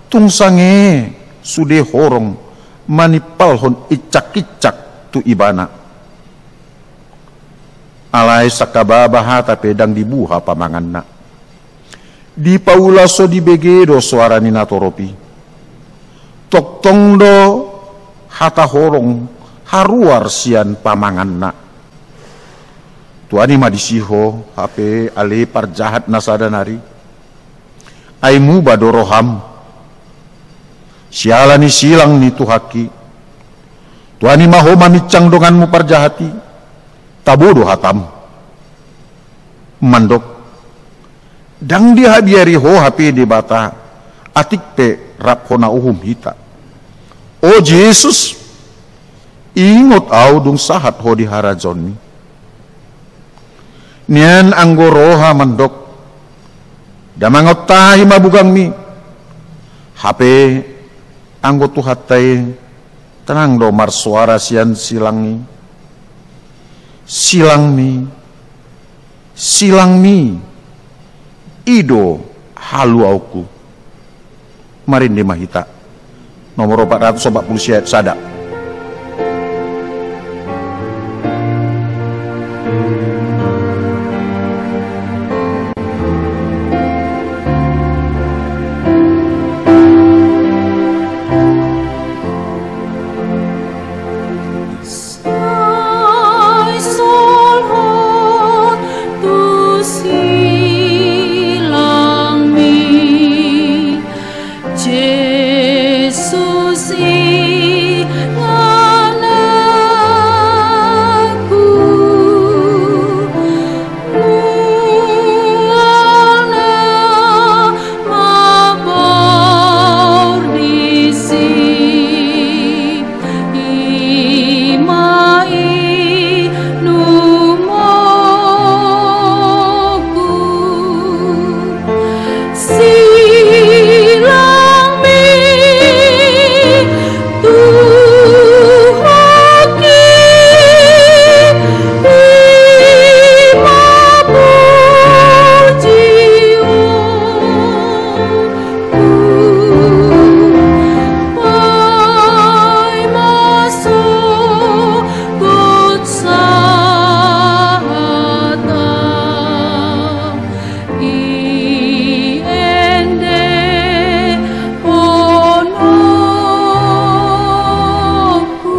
tung sange sude horong manimpalhon incak-incak tu ibana. Alai sangkababa hata pe ndang dibuha pamanganna. Dipaula so dibege do soara ni natorop i. Tongtong do hata horong haruar sian pamanganna. Tuani ma disi ho hape ale parjahat na sada nari. Ai muba do roham siala ni silang ni Tuhanki. Tuani ma ho maminsang donganmu parjahat i. Tabo do hatam. mandok: Ndang dihabiari Ho hape Debata, atik pe rap hona uhum hita. O Jesus, ingot ahu dung sahat Ho di harajaonMi. Nian anggo roha mandok: Damang on, tahi ma bugangMi. Hape anggo Tuhanta i, tenang do marsoara sian silang i: SilangMi, SilangMi, i do haluaonku. Marende ma hita. Nomor opat ratus opat pulu sia, sada. Sai solhot tu silangMi, Jesus, inganan ku. Mual na mabaur disi, i ma inumku. SilangMi, Tuhangki, i ma pujionku. Ai ma sogot sahata, iendehononku.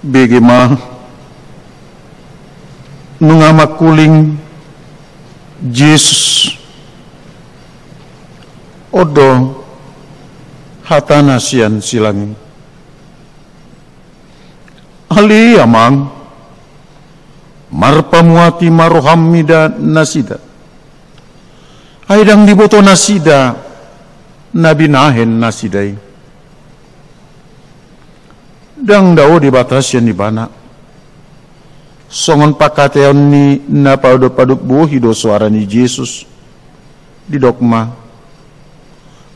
Bege ma, nunga mangkuling Jesus. On do hatana sian silang i: Ale Amang, marpamuati ma roham mida nasida. Ai ndang diboto nasida na binahen nasida i. Ndang dao Debata sian ibana. Songon pangkataion ni na padopadop bohi do soara ni Jesus. Didok ma: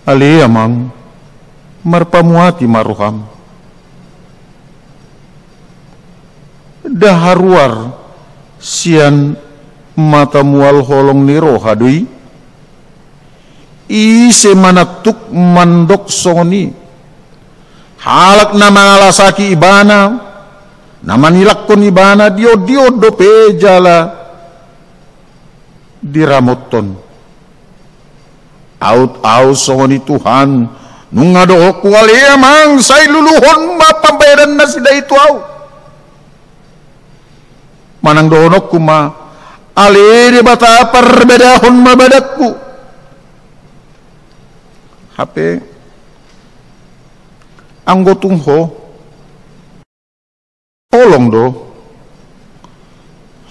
Ale Amang, marpamuati ma roham. Nda haruar sian mata mual holong ni roha do i? Ise manantuk mandok songon i? Halak na mangalasaki ibana, na manilangkon ibana, diondiondope jala diramothon. Aut ahu songon i Tuhan, nunga dohononku: Ale Amang, sai luluhon ma pambahenan nasida i tu ahu. Manang dohononku ma: Ale Debata, parbadahon ma badanku. Hape anggo tung ho, holong do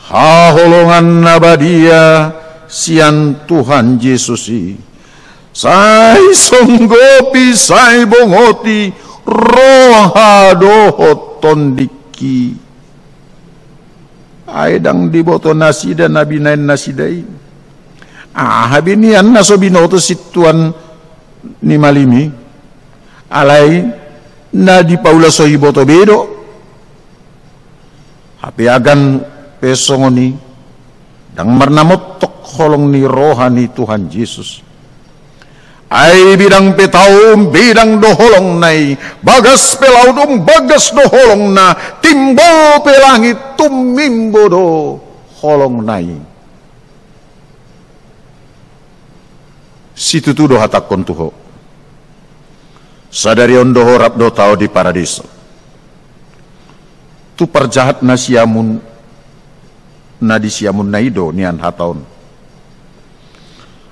haholongan na badia sian Tuhan Jesus i, sai songgopi, sai bongoti roha dohot tondingki. Ai ndang diboto nasida na binahen nasida i. Aha be nian na so binoto sintuan ni malim i? Alai na dipaula so diboto be do. Hape agan pe songon i, ndang marnamontok holong ni roha ni Tuhan Jesus. Ai bidang pe tao, bidang do holongna i, bagas pe laut, umbagas do holongna, timbo pe langit, tumimbo do holongna i. Situtu do hatangkon tu ho, sadari on do ho rap dohot ahu di paradiso. Tu parjahat na siamun, na di siamunna i do nian hata on.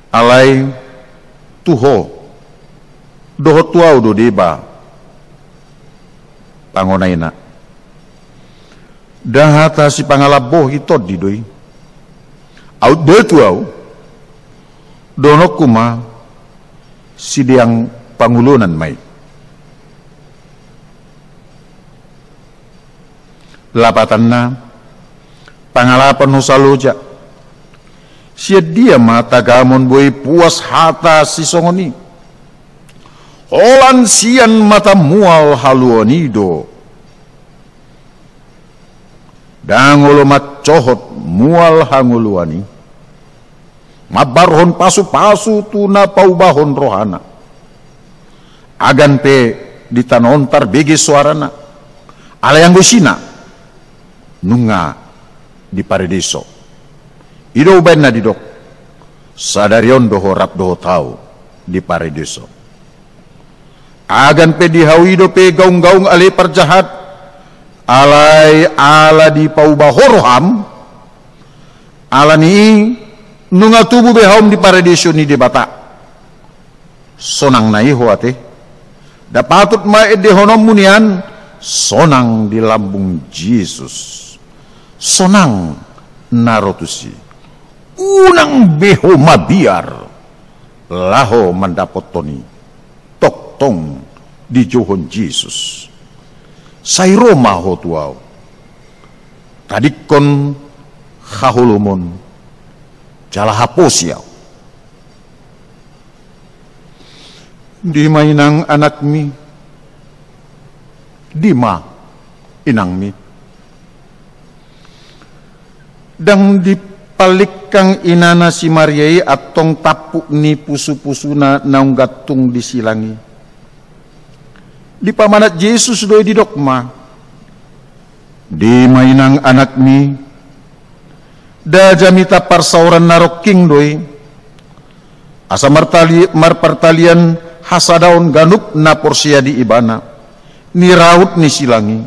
Alai tu ho dohot tu ahu do deba pangonaina. Nda hata sipangalambohi, tondi do i. Aut do tu ahu, dohononku ma, sideang pangoloan ma i. Lapatanna, pangalapon hosa loja. Sian dia ma tagamon boi puas hata sisongon i? Holan sian mata mual haluaon i do. Ndang olo mancohot mual hangoluan i, mambaruhon pasupasu tu na paubahon rohana. Agan pe di tano on tarbege soarana, alai anggo isina nunga di paradeiso. I do umbaen na didok, sadari on do ho rap dohot ahu di paradeiso. Agan pe di hau i dope gaung-gaung ale parjahat, alai ala dipauba ho roham, ala ni i nunga tubu be haum di paradeiso ni Debata. Sonang na i ho ate. Nda patut ma endehononmu nian, sonang di lambung Jesus. Sonang na ro tusi. Unang be ho mabiar laho mandapothon i. Tongtong dijouhon Jesus. Sai ro ma ho tu ahu. Tadingkon haholomon jala haposi ahu. Di ma inang anakmi? Di ma inangmi? Ndang dipalingkang inana si Maria i antong tampuk ni pusupusuna naung gantung di silang i. Dipamanat Jesus do i, didok ma, di ma inang anakmi? Nda jamita parsaoran na rongking do i. Asa martali-, marpartalian hasadaon ganup na porsea di ibana, ni raut ni silang i.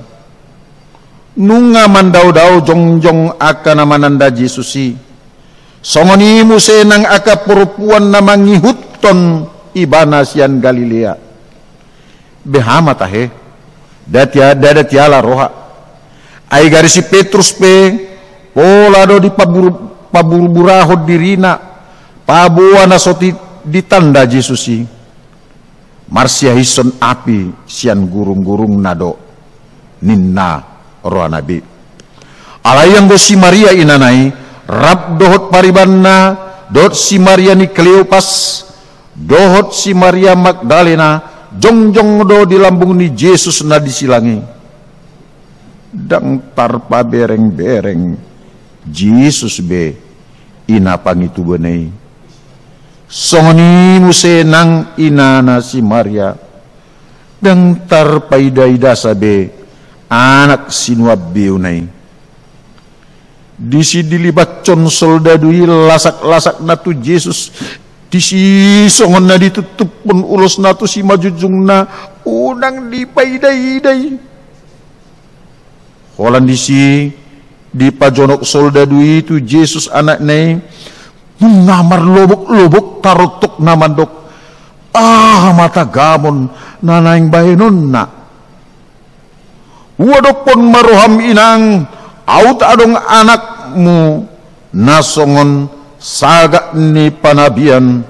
Nunga mandaodao jongjong angka na mananda Jesus i. Songon i muse nang angka porompuan na mangihuthon ibana sian Galilea. Beha ma tahe, nda tia-, nda, nda tiala roha. Ai gari si Petrus pe, pola do dipabur-, paburburahon dirina, paboa na so ti-, ditanda Jesus i. Marsiahishon api sian gurunggurungna do, ninna rohana be. Alai anggo si Maria inana i, rap dohot paribanna, dohot si Maria ni Kleopas, dohot si Maria Magdalena, jongjong do di lambung ni Jesus na di silang i. Ndang tarpaberengbereng Jesus be ina pangitubana i. Songon i muse nang inana si Maria, ndang tarpaidaidasa be anak sinuan beuna i. Disi dilibathon soldadu i lasaklakna tu Jesus, disi songon na ditutuphon ulosna tu simanjujungna, unang dipaidaidai. Holan disi dipajonok soldadu i tu Jesus anakna i, nunga marloboklobok tarontokna mandok, aha ma tagamon na naeng bahenonna? Huadophon ma roham inang, aut adong anakmu na songon sagat ni panabian,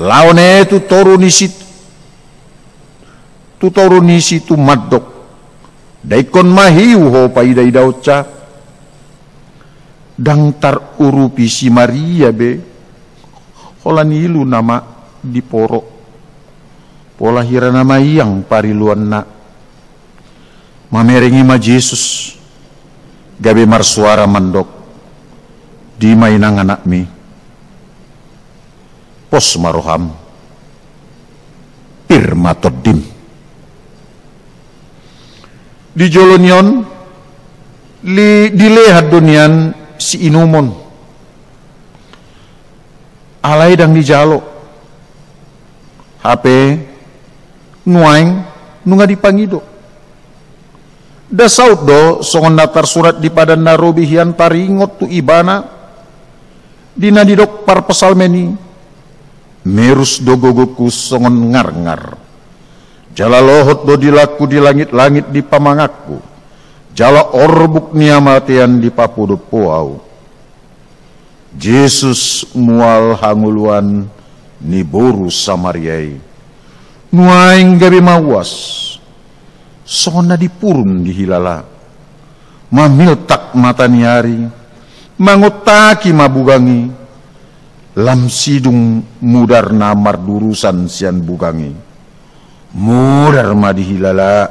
laho ne tu toru ni sit-, tu toru ni situmandok. Nda ingkon ma hiu ho paidaidaonsa. Ndang tarurupi si Maria be, holan ilu nama diporo. Pola hira na maiang pariluanna. Mamereng i ma Jesus, gabe marsuara mandok, di ma inang anakmi? Pos ma roham, pir ma tondim. Di jolo ni on, li-, dilehan do nian siinumon. Alai ndang dijalo. Hape nuaeng nunga dipangido. Nda saut do songon na tarsurat di padan na robi hian taringot tu ibana, di na nidok parpsalmen i, merus do gogongku songon ngarngar. Jala lohot do dilangku di langit-langit di pamanganku. Jala orbuk ni hamatean dipapodop Ho ahu. Jesus mual hangoluan ni boru Samaria i. Nuaeng gabe ma uas, songon na dipurun dihilala. Mamiltak mata ni ari, mangontaki ma bugang i, lam sidung mudarna mardurusan sian bugang i. Mudar ma dihilala,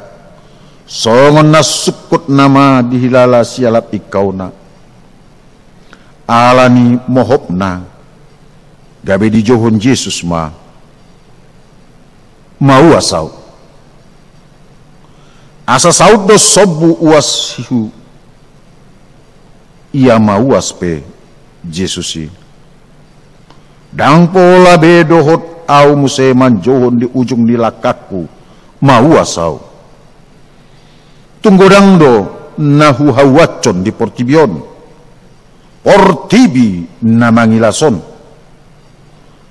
songon na sungkut nama dihilala sialap ingkauna. Ala ni mohopna, gabe dijouhon Jesus ma, mauas ahu. Asa saut do sombu uashu, ia mauas pe Jesus i. Ndang pola be dohot ahu muse manjouhon di ujung ni langkangku, mauas ahu. Tung godang do na huhauashon di portibi on, portibi na mangilas on.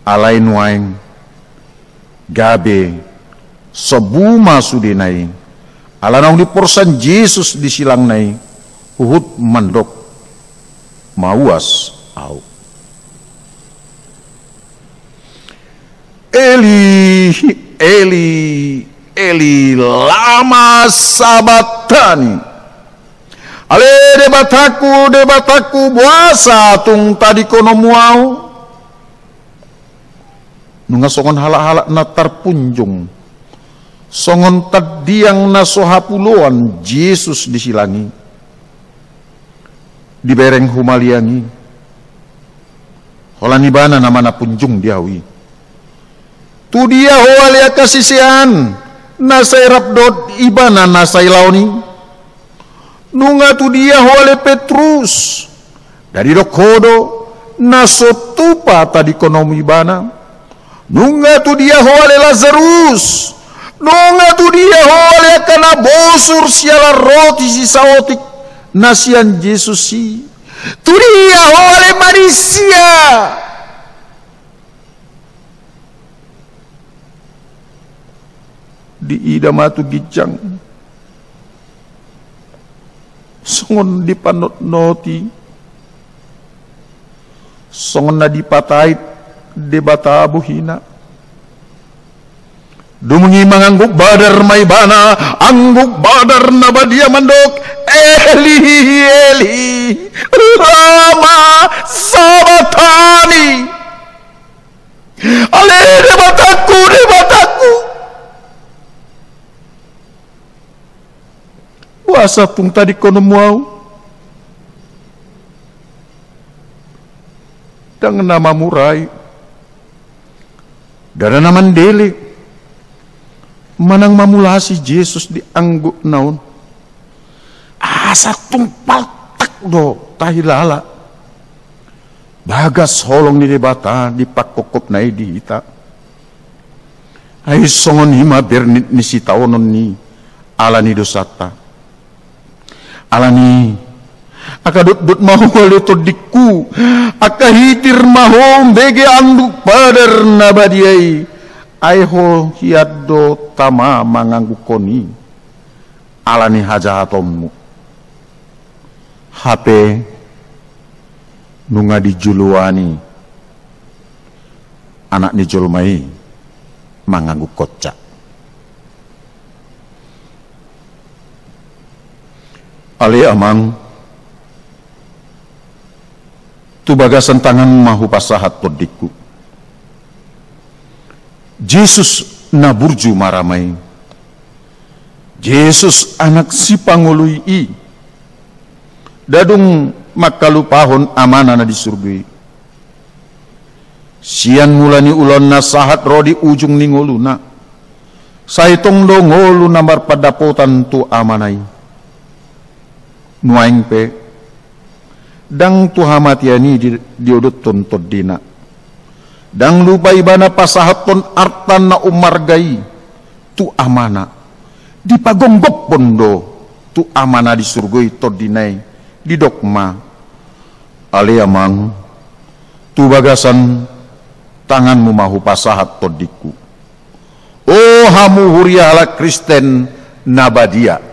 Alai nuaeng gabe sombu ma sudena i, ala naung diporsan Jesus di silangna i, huhut mandok, mauas ahu. Eli, Eli, Eli, lama sabaktani. Ale Debatangku, Debatangku, boasa tung tadingkononmu ahu? Nunga songon halak-halak na tarpunjung, songon tandiang na so hapuloan Jesus di silang i. Dibereng humaliang i. Holan ibana nama na punjung di ahu i. Tu dia ho ale angka sisean, na sai rap dohot ibana na sai laon i? Nunga tu dia ho ale Petrus? Nda didok ho do, na so tupa tadingkononmu ibana? Nunga tu dia ho ale Lazarus? Nunga tu dia ho ale angka na bosur siala roti sisaotik na sian Jesus i? Tu dia ho ale manisia? Diida ma tu ginjang, songon dipanotnoti, songon na dipatait Debata bohina. Dung i mangangguk badar ma ibana, angguk badar na badia mandok, Eli, Eli, lama sabaktani. Ale Debatangku, Debatangku, boasa tung tadingkononmu ahu? Ndang na mamurai, ndada na mandele, manang mamulasi Jesus di anggukna on. Asa tung paltak do tahilala bagas holong ni Debata di pangkophopna i di hita. Ai songon i ma bernit ni sitaonon ni ala ni dosanta. Alani, angka dotdot ma ho ale tondingku, angka hitir ma ho umbege angguk badar na badia i, ai ho hian do tama manganggukhon i. Ala ni hajahatonmu. Hape nunga dijuluani Anak ni jolma i manganggukhonsa. Ale Amang, tu bagasan tanganmu ma hupasahat tondingku. Jesus na burju marama i, Jesus Anak Sipangoloi i, ndada dung mangkalupahon Amana na di surgo i. Sian mula ni ulaon na sahat ro di ujung ni ngoluna, sai tong do ngolu na marpandapotan tu Amana i. Nuaeng pe, ndang tu hamatean i di, diodothon tondina. Ndang lupa ibana pasahathon arta na ummarga i tu Amana. Dipagomgophon do tu Amana di surgo i tondina i, didok ma, Ale Amang, tu bagasan tanganmu ma hupasahat tondingku. O hamu huria halak Kristen na badia.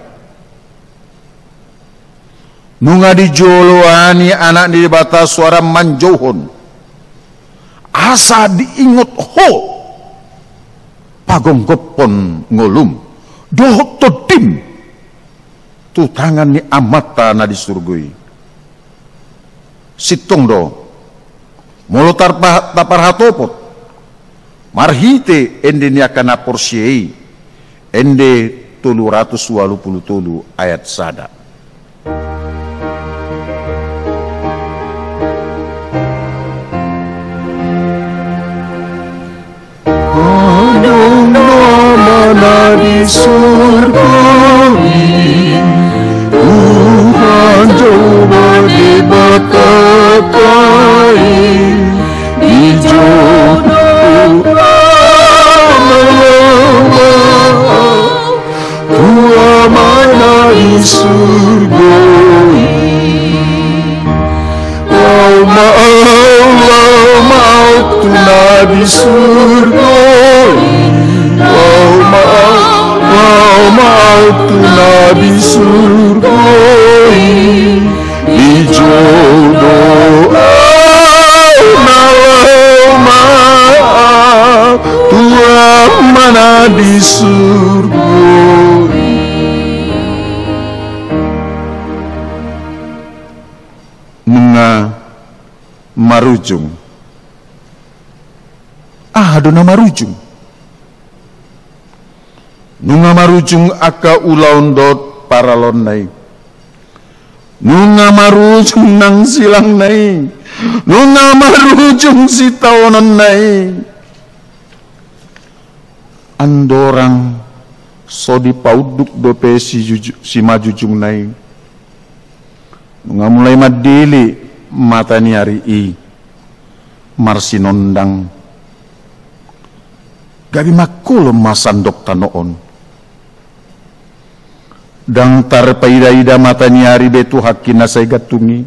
Nunga dijoloani Anak ni Debata soara manjouhon, asa diingot ho pagomgophon ngolum dohot tondim tu tangan ni Amanta na di surgo i. Sintong do, molo tarpa-, taparhatopot marhite ende ni angka na porsea i, ende tolu ratus ualu pulu tolu ayat sada. Adong do Amana di surgo i, Tuhan Jahowa Debata i, dijou do au tu Amana di surgo i. Laho ma au, laho ma au tu na di surgo i. Laho ma au, laho ma au tu na di surgo i. Dijou do au na laho ma au tu Amana di surgo i. Nunga marujung. Aha do na marujung? Nunga marujung angka ulaon dohot paralaonna i. Nunga marujung nang silangna i. Nunga marujung sitaononna i. Andorang so dipaunduk dope sijuju-, simanjujungna i, nunga mulai mandele mataniari i marsinondang. Gabe mangkolom ma sandok tano on. Ndang tarpaida-ida mataniari be tu haki na sai gantung i.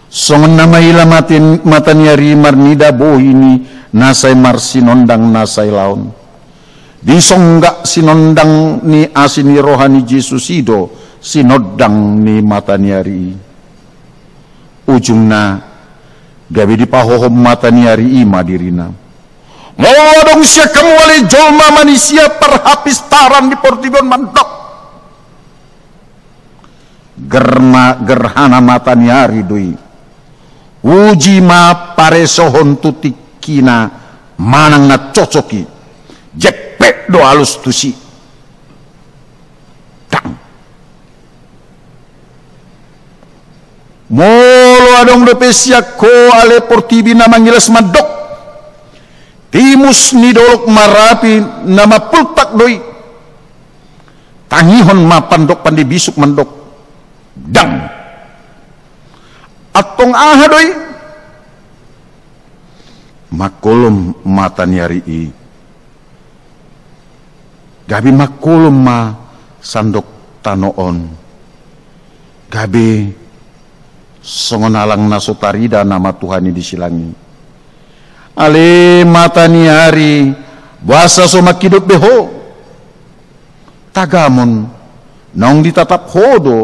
Songon na maila matin-, mataniari i marnida bohi ni na sai marsinondang na sai laon. Disonggak sinondang ni asi ni roha ni Jesus i do sinondang ni mataniari i. Ujungna, gabe dipahohom mataniari i ma dirina. Molo adong sian hamu ale jolma manisia parhapistaran di portibi on mandok, germa-, gerhana mataniari do i. Uji ma paresohon tu tingkina manang na cocok i. Jempek do alus tusi. Ndang. Molo adong dope sian ho ale portibi na mangilas mandok, timus ni dolok marapi na mampultak do i. Tangihon ma pandok pande bisuk mandok, ndang. Antong aha do i? Mangkolom mataniari i. Gabe mangkolom ma sandok tano on. Gabe songon alang na so tarida nama Tuhan i di silang i. Ale mataniari, boasa so manghidup be ho? Tagamon, naung ditatap ho do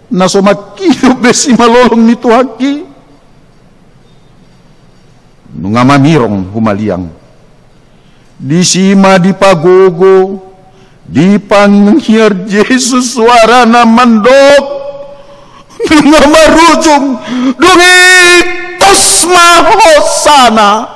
na so manghidup be simalolong ni Tuhanki? Nunga mamirong humaliang. Disi ma dipagogo, dipangiar Jesus soarana mandok, nunga marujung, dung i tos ma hosana.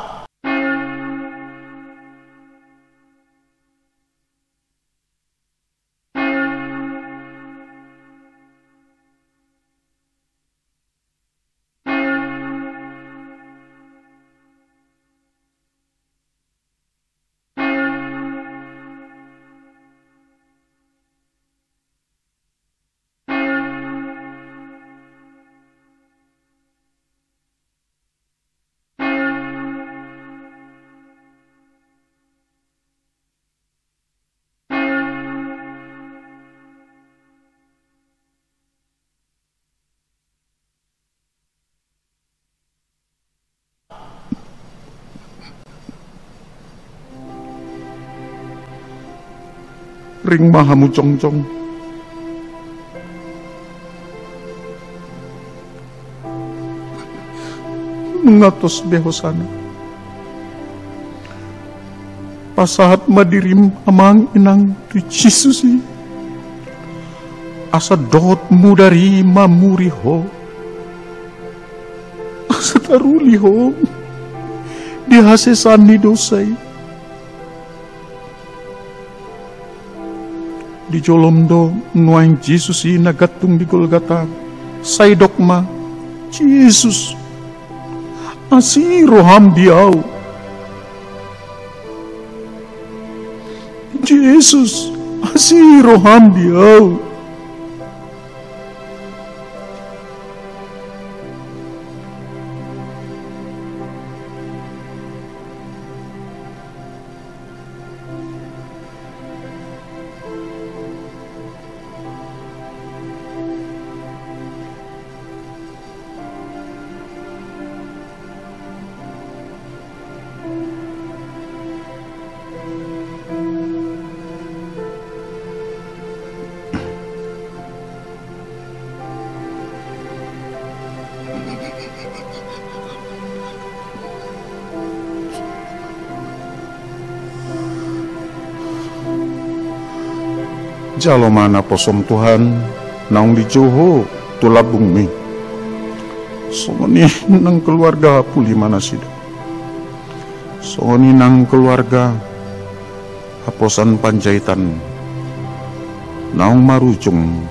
Ring ma hamu jongjong. Nunga tos be hosana. Pasahat ma dirim amang inang tu Jesus i, asa dohot mudar i mamuri ho, asa taruli ho di hasesaan ni dosa i. Di jolom do nuaeng Jesus i na gantung di Golgata, sai dok ma: Jesus, asi roham di au. Jesus, asi roham di au. Jalo ma naposom Tuhan, naung dijou ho tu lambungmi. Songon i nang keluarga, puli ma nasida. Songon i nang keluarga Haposan Panjaitan naung marujung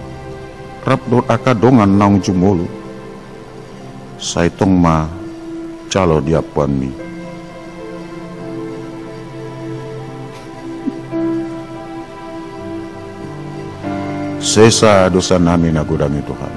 rap dohot angka dongan naung jumolo, sai tong ma jalo di ampuanmi. Sesa dosanami na godang i, Tuhan.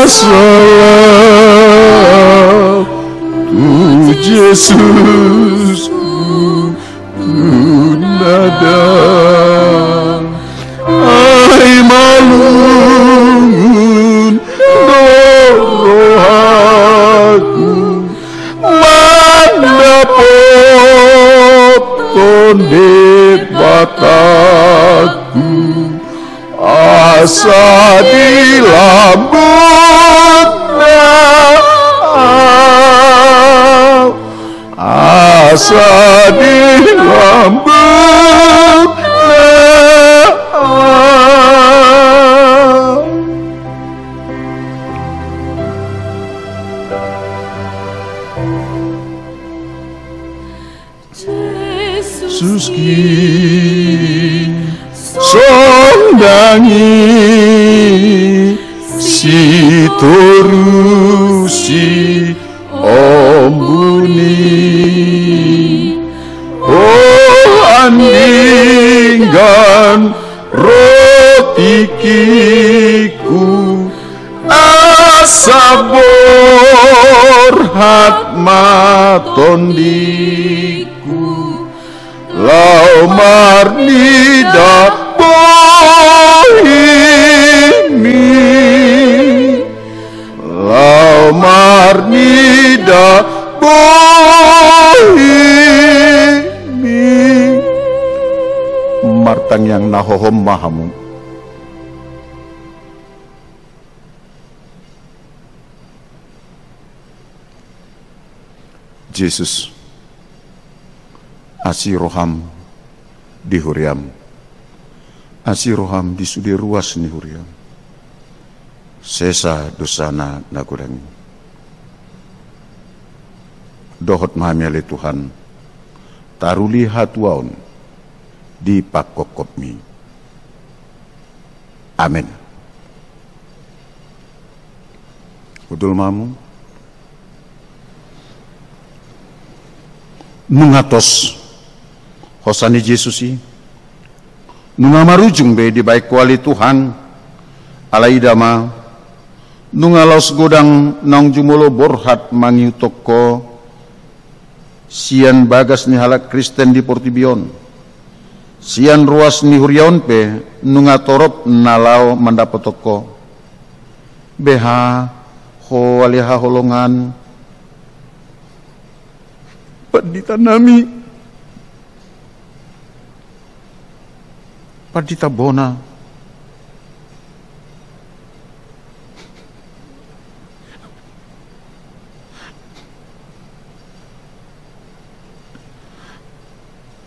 Asa lam tu Jesus tu nada, ai malungun do rohaku mandapothon Debataku. Asa di lambungna au, asa di lambungna au. Jesus, sonang i sitorusi ombun i, ho andinggan ro tingkiku, asa borhat ma tondiku, laho marnida bohimi, laho marnida bohimi. Martangiang na hohom ma hamu. Jesus, asi roham di huriam, asi roham di sude ruas ni huriam. Sesa dosana na godang i. Dohot ma hami ale Tuhan, taruli hatuaon di pangkophopmi. Amen. Hundul ma hamu. Nunga tos Hosa ni Jesus i. Nunga marujung be dibahen ho ale Tuhan, alai ida ma, nunga laos godang naung jumolo borhat mangihuthon ho, sian bagas ni halak Kristen di portibi on. Sian ruas ni huria on pe nunga torop na laho mandapothon ho. Beha ho ale haholongan, panditanami, pandita bona.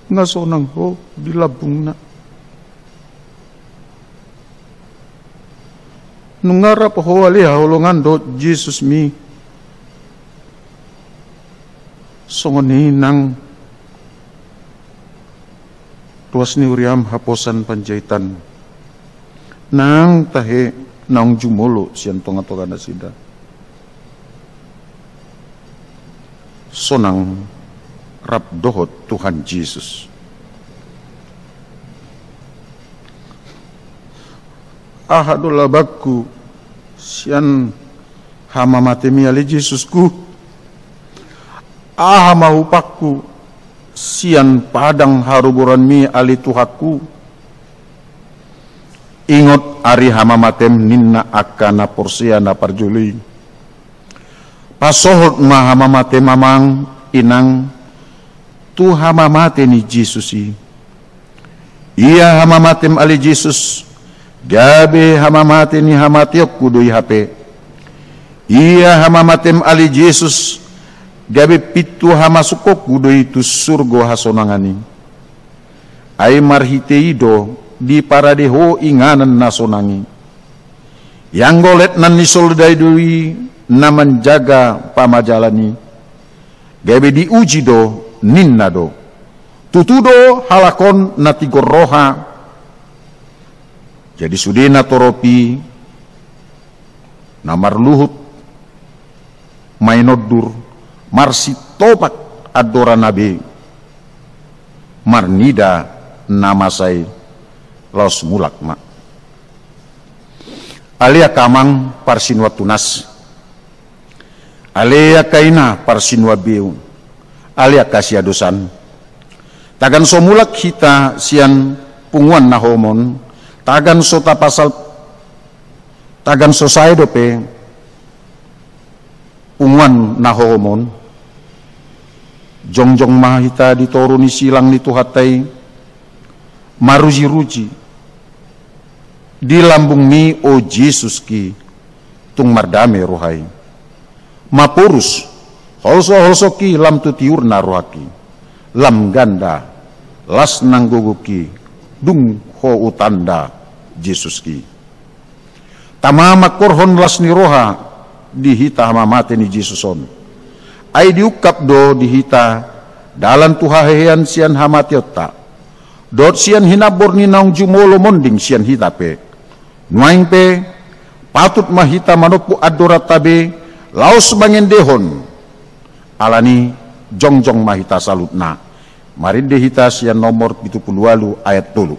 Nga sonang ho di lambungna. Nunga rap ho ale haholongan dohot Jesusmi. Songon i nang ruas ni huriam haposan Panjaitan, nang tahe naung jumolo sian tongatonga nasida. Sonang rap dohot Tuhan Jesus. Aha do labangku sian hamamatemi ale Jesusku? Aha ma hupangku sian padang haruboranmi ale Tuhanku? Ingot ari hamamatem ninna angka na porsea na parjolo i. Pasohot ma hamamatem amang inang tu hamamate ni Jesus i. Ia hamamatem ale Jesus, gabe hamamate ni hamateonku do i hape. Ia hamamatem ale Jesus, gabe pintu hamasukhonku do i tu surgo hasonangan i. Ai marhite i do diparade ho inganan na sonang i. Ianggo letnan ni soldadu i na manjaga pamajalan i. Gabe diuji do, ninna do. Tutu do halak on na tigor roha. Jadi sude na torop i na marluhut, mainondur, marsitopak andorana be, marnida na masa i, laos mulak ma. Ale angka amang parsinuan tunas. Ale angka ina parsinuan beu, ale angka siadosan. Tagan so mulak hita sian punguan na hohom on, tagan so tapasal, tagan so sae dope punguan na hohom on. Jongjong ma hita di toru ni silang ni Tuhanta i, marujiruji. Di lambungmi, o Jesuski, tung mardame roha i. Maporus holsoholsoki lam tu tiurna rohangki. Lam ganda, las nang gogongki, dung ho hutanda Jesuski. Tama mangkorhon las ni roha di hita hamamate ni Jesus on. Ai diungkap do di hita dalan tu hahehean sian hamateonta. Dohot sian hinambor ni naung jumolo monding sian hita pe. Nuaeng pe, patut ma hita manompu andoranta be, laos mangendehon. Alani jongjong ma hita saluhutna. Marende hita sian nomor pitu pulu ualu ayat tolu.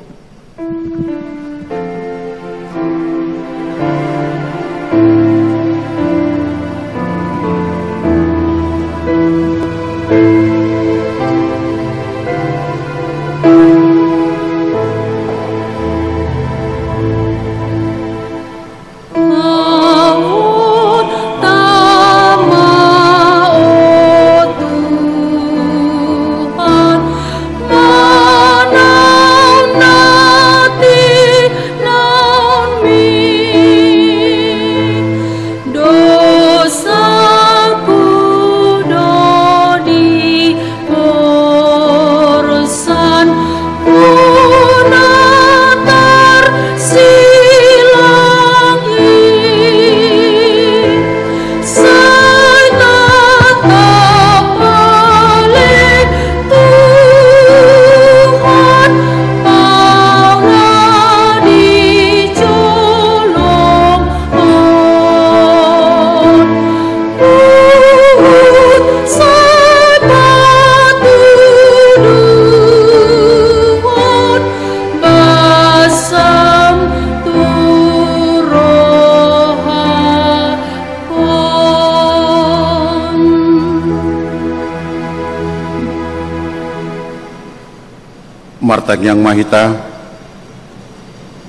Martangiang ma hita,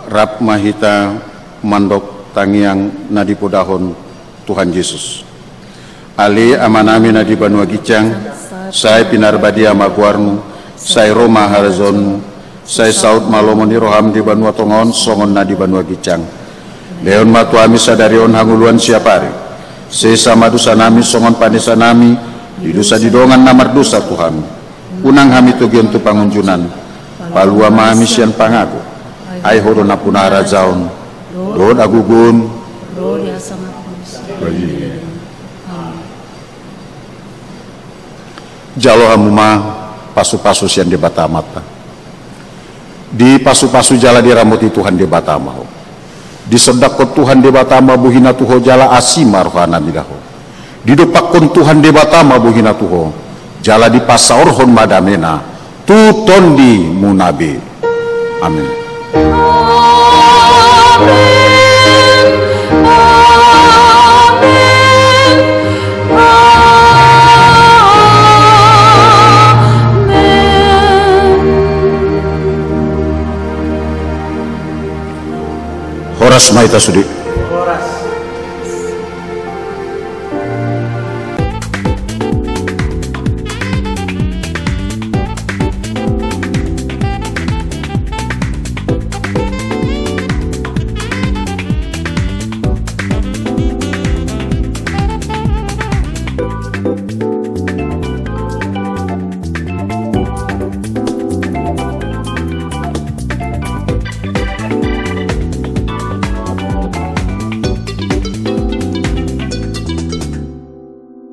rap ma hita mandok tangiang na dipodahon Tuhan Jesus. Ale Amanami na di banua ginjang, sai pinarbadia ma goarmu, sai ro ma harajaonmu, sai saut ma lomo ni roham di banua tonga on songon na di banua ginjang. Lehon ma tu hami sadari on hangoluan siapari. Sesa ma dosanami songon panesanami di dosa ni dongan na mardosa tu hami. Unang hami togion tu pangunjunan. Palua ma hami sian pangago. Ai Ho do nampuna harajaon dohot hagogoon. Jalo hamu ma pasupasu sian Debata Amanta. Dipasupasu jala diramoti Tuhan Debata ma ho. Disondangkon Tuhan Debata ma bohina tu ho jala asi ma rohana mida ho. Didompakkon Tuhan Debata ma bohina tu ho jala dipasaorhon ma damena tu tondimuna be. Amen. Amen. Amen. Amen. Horas ma hita sude.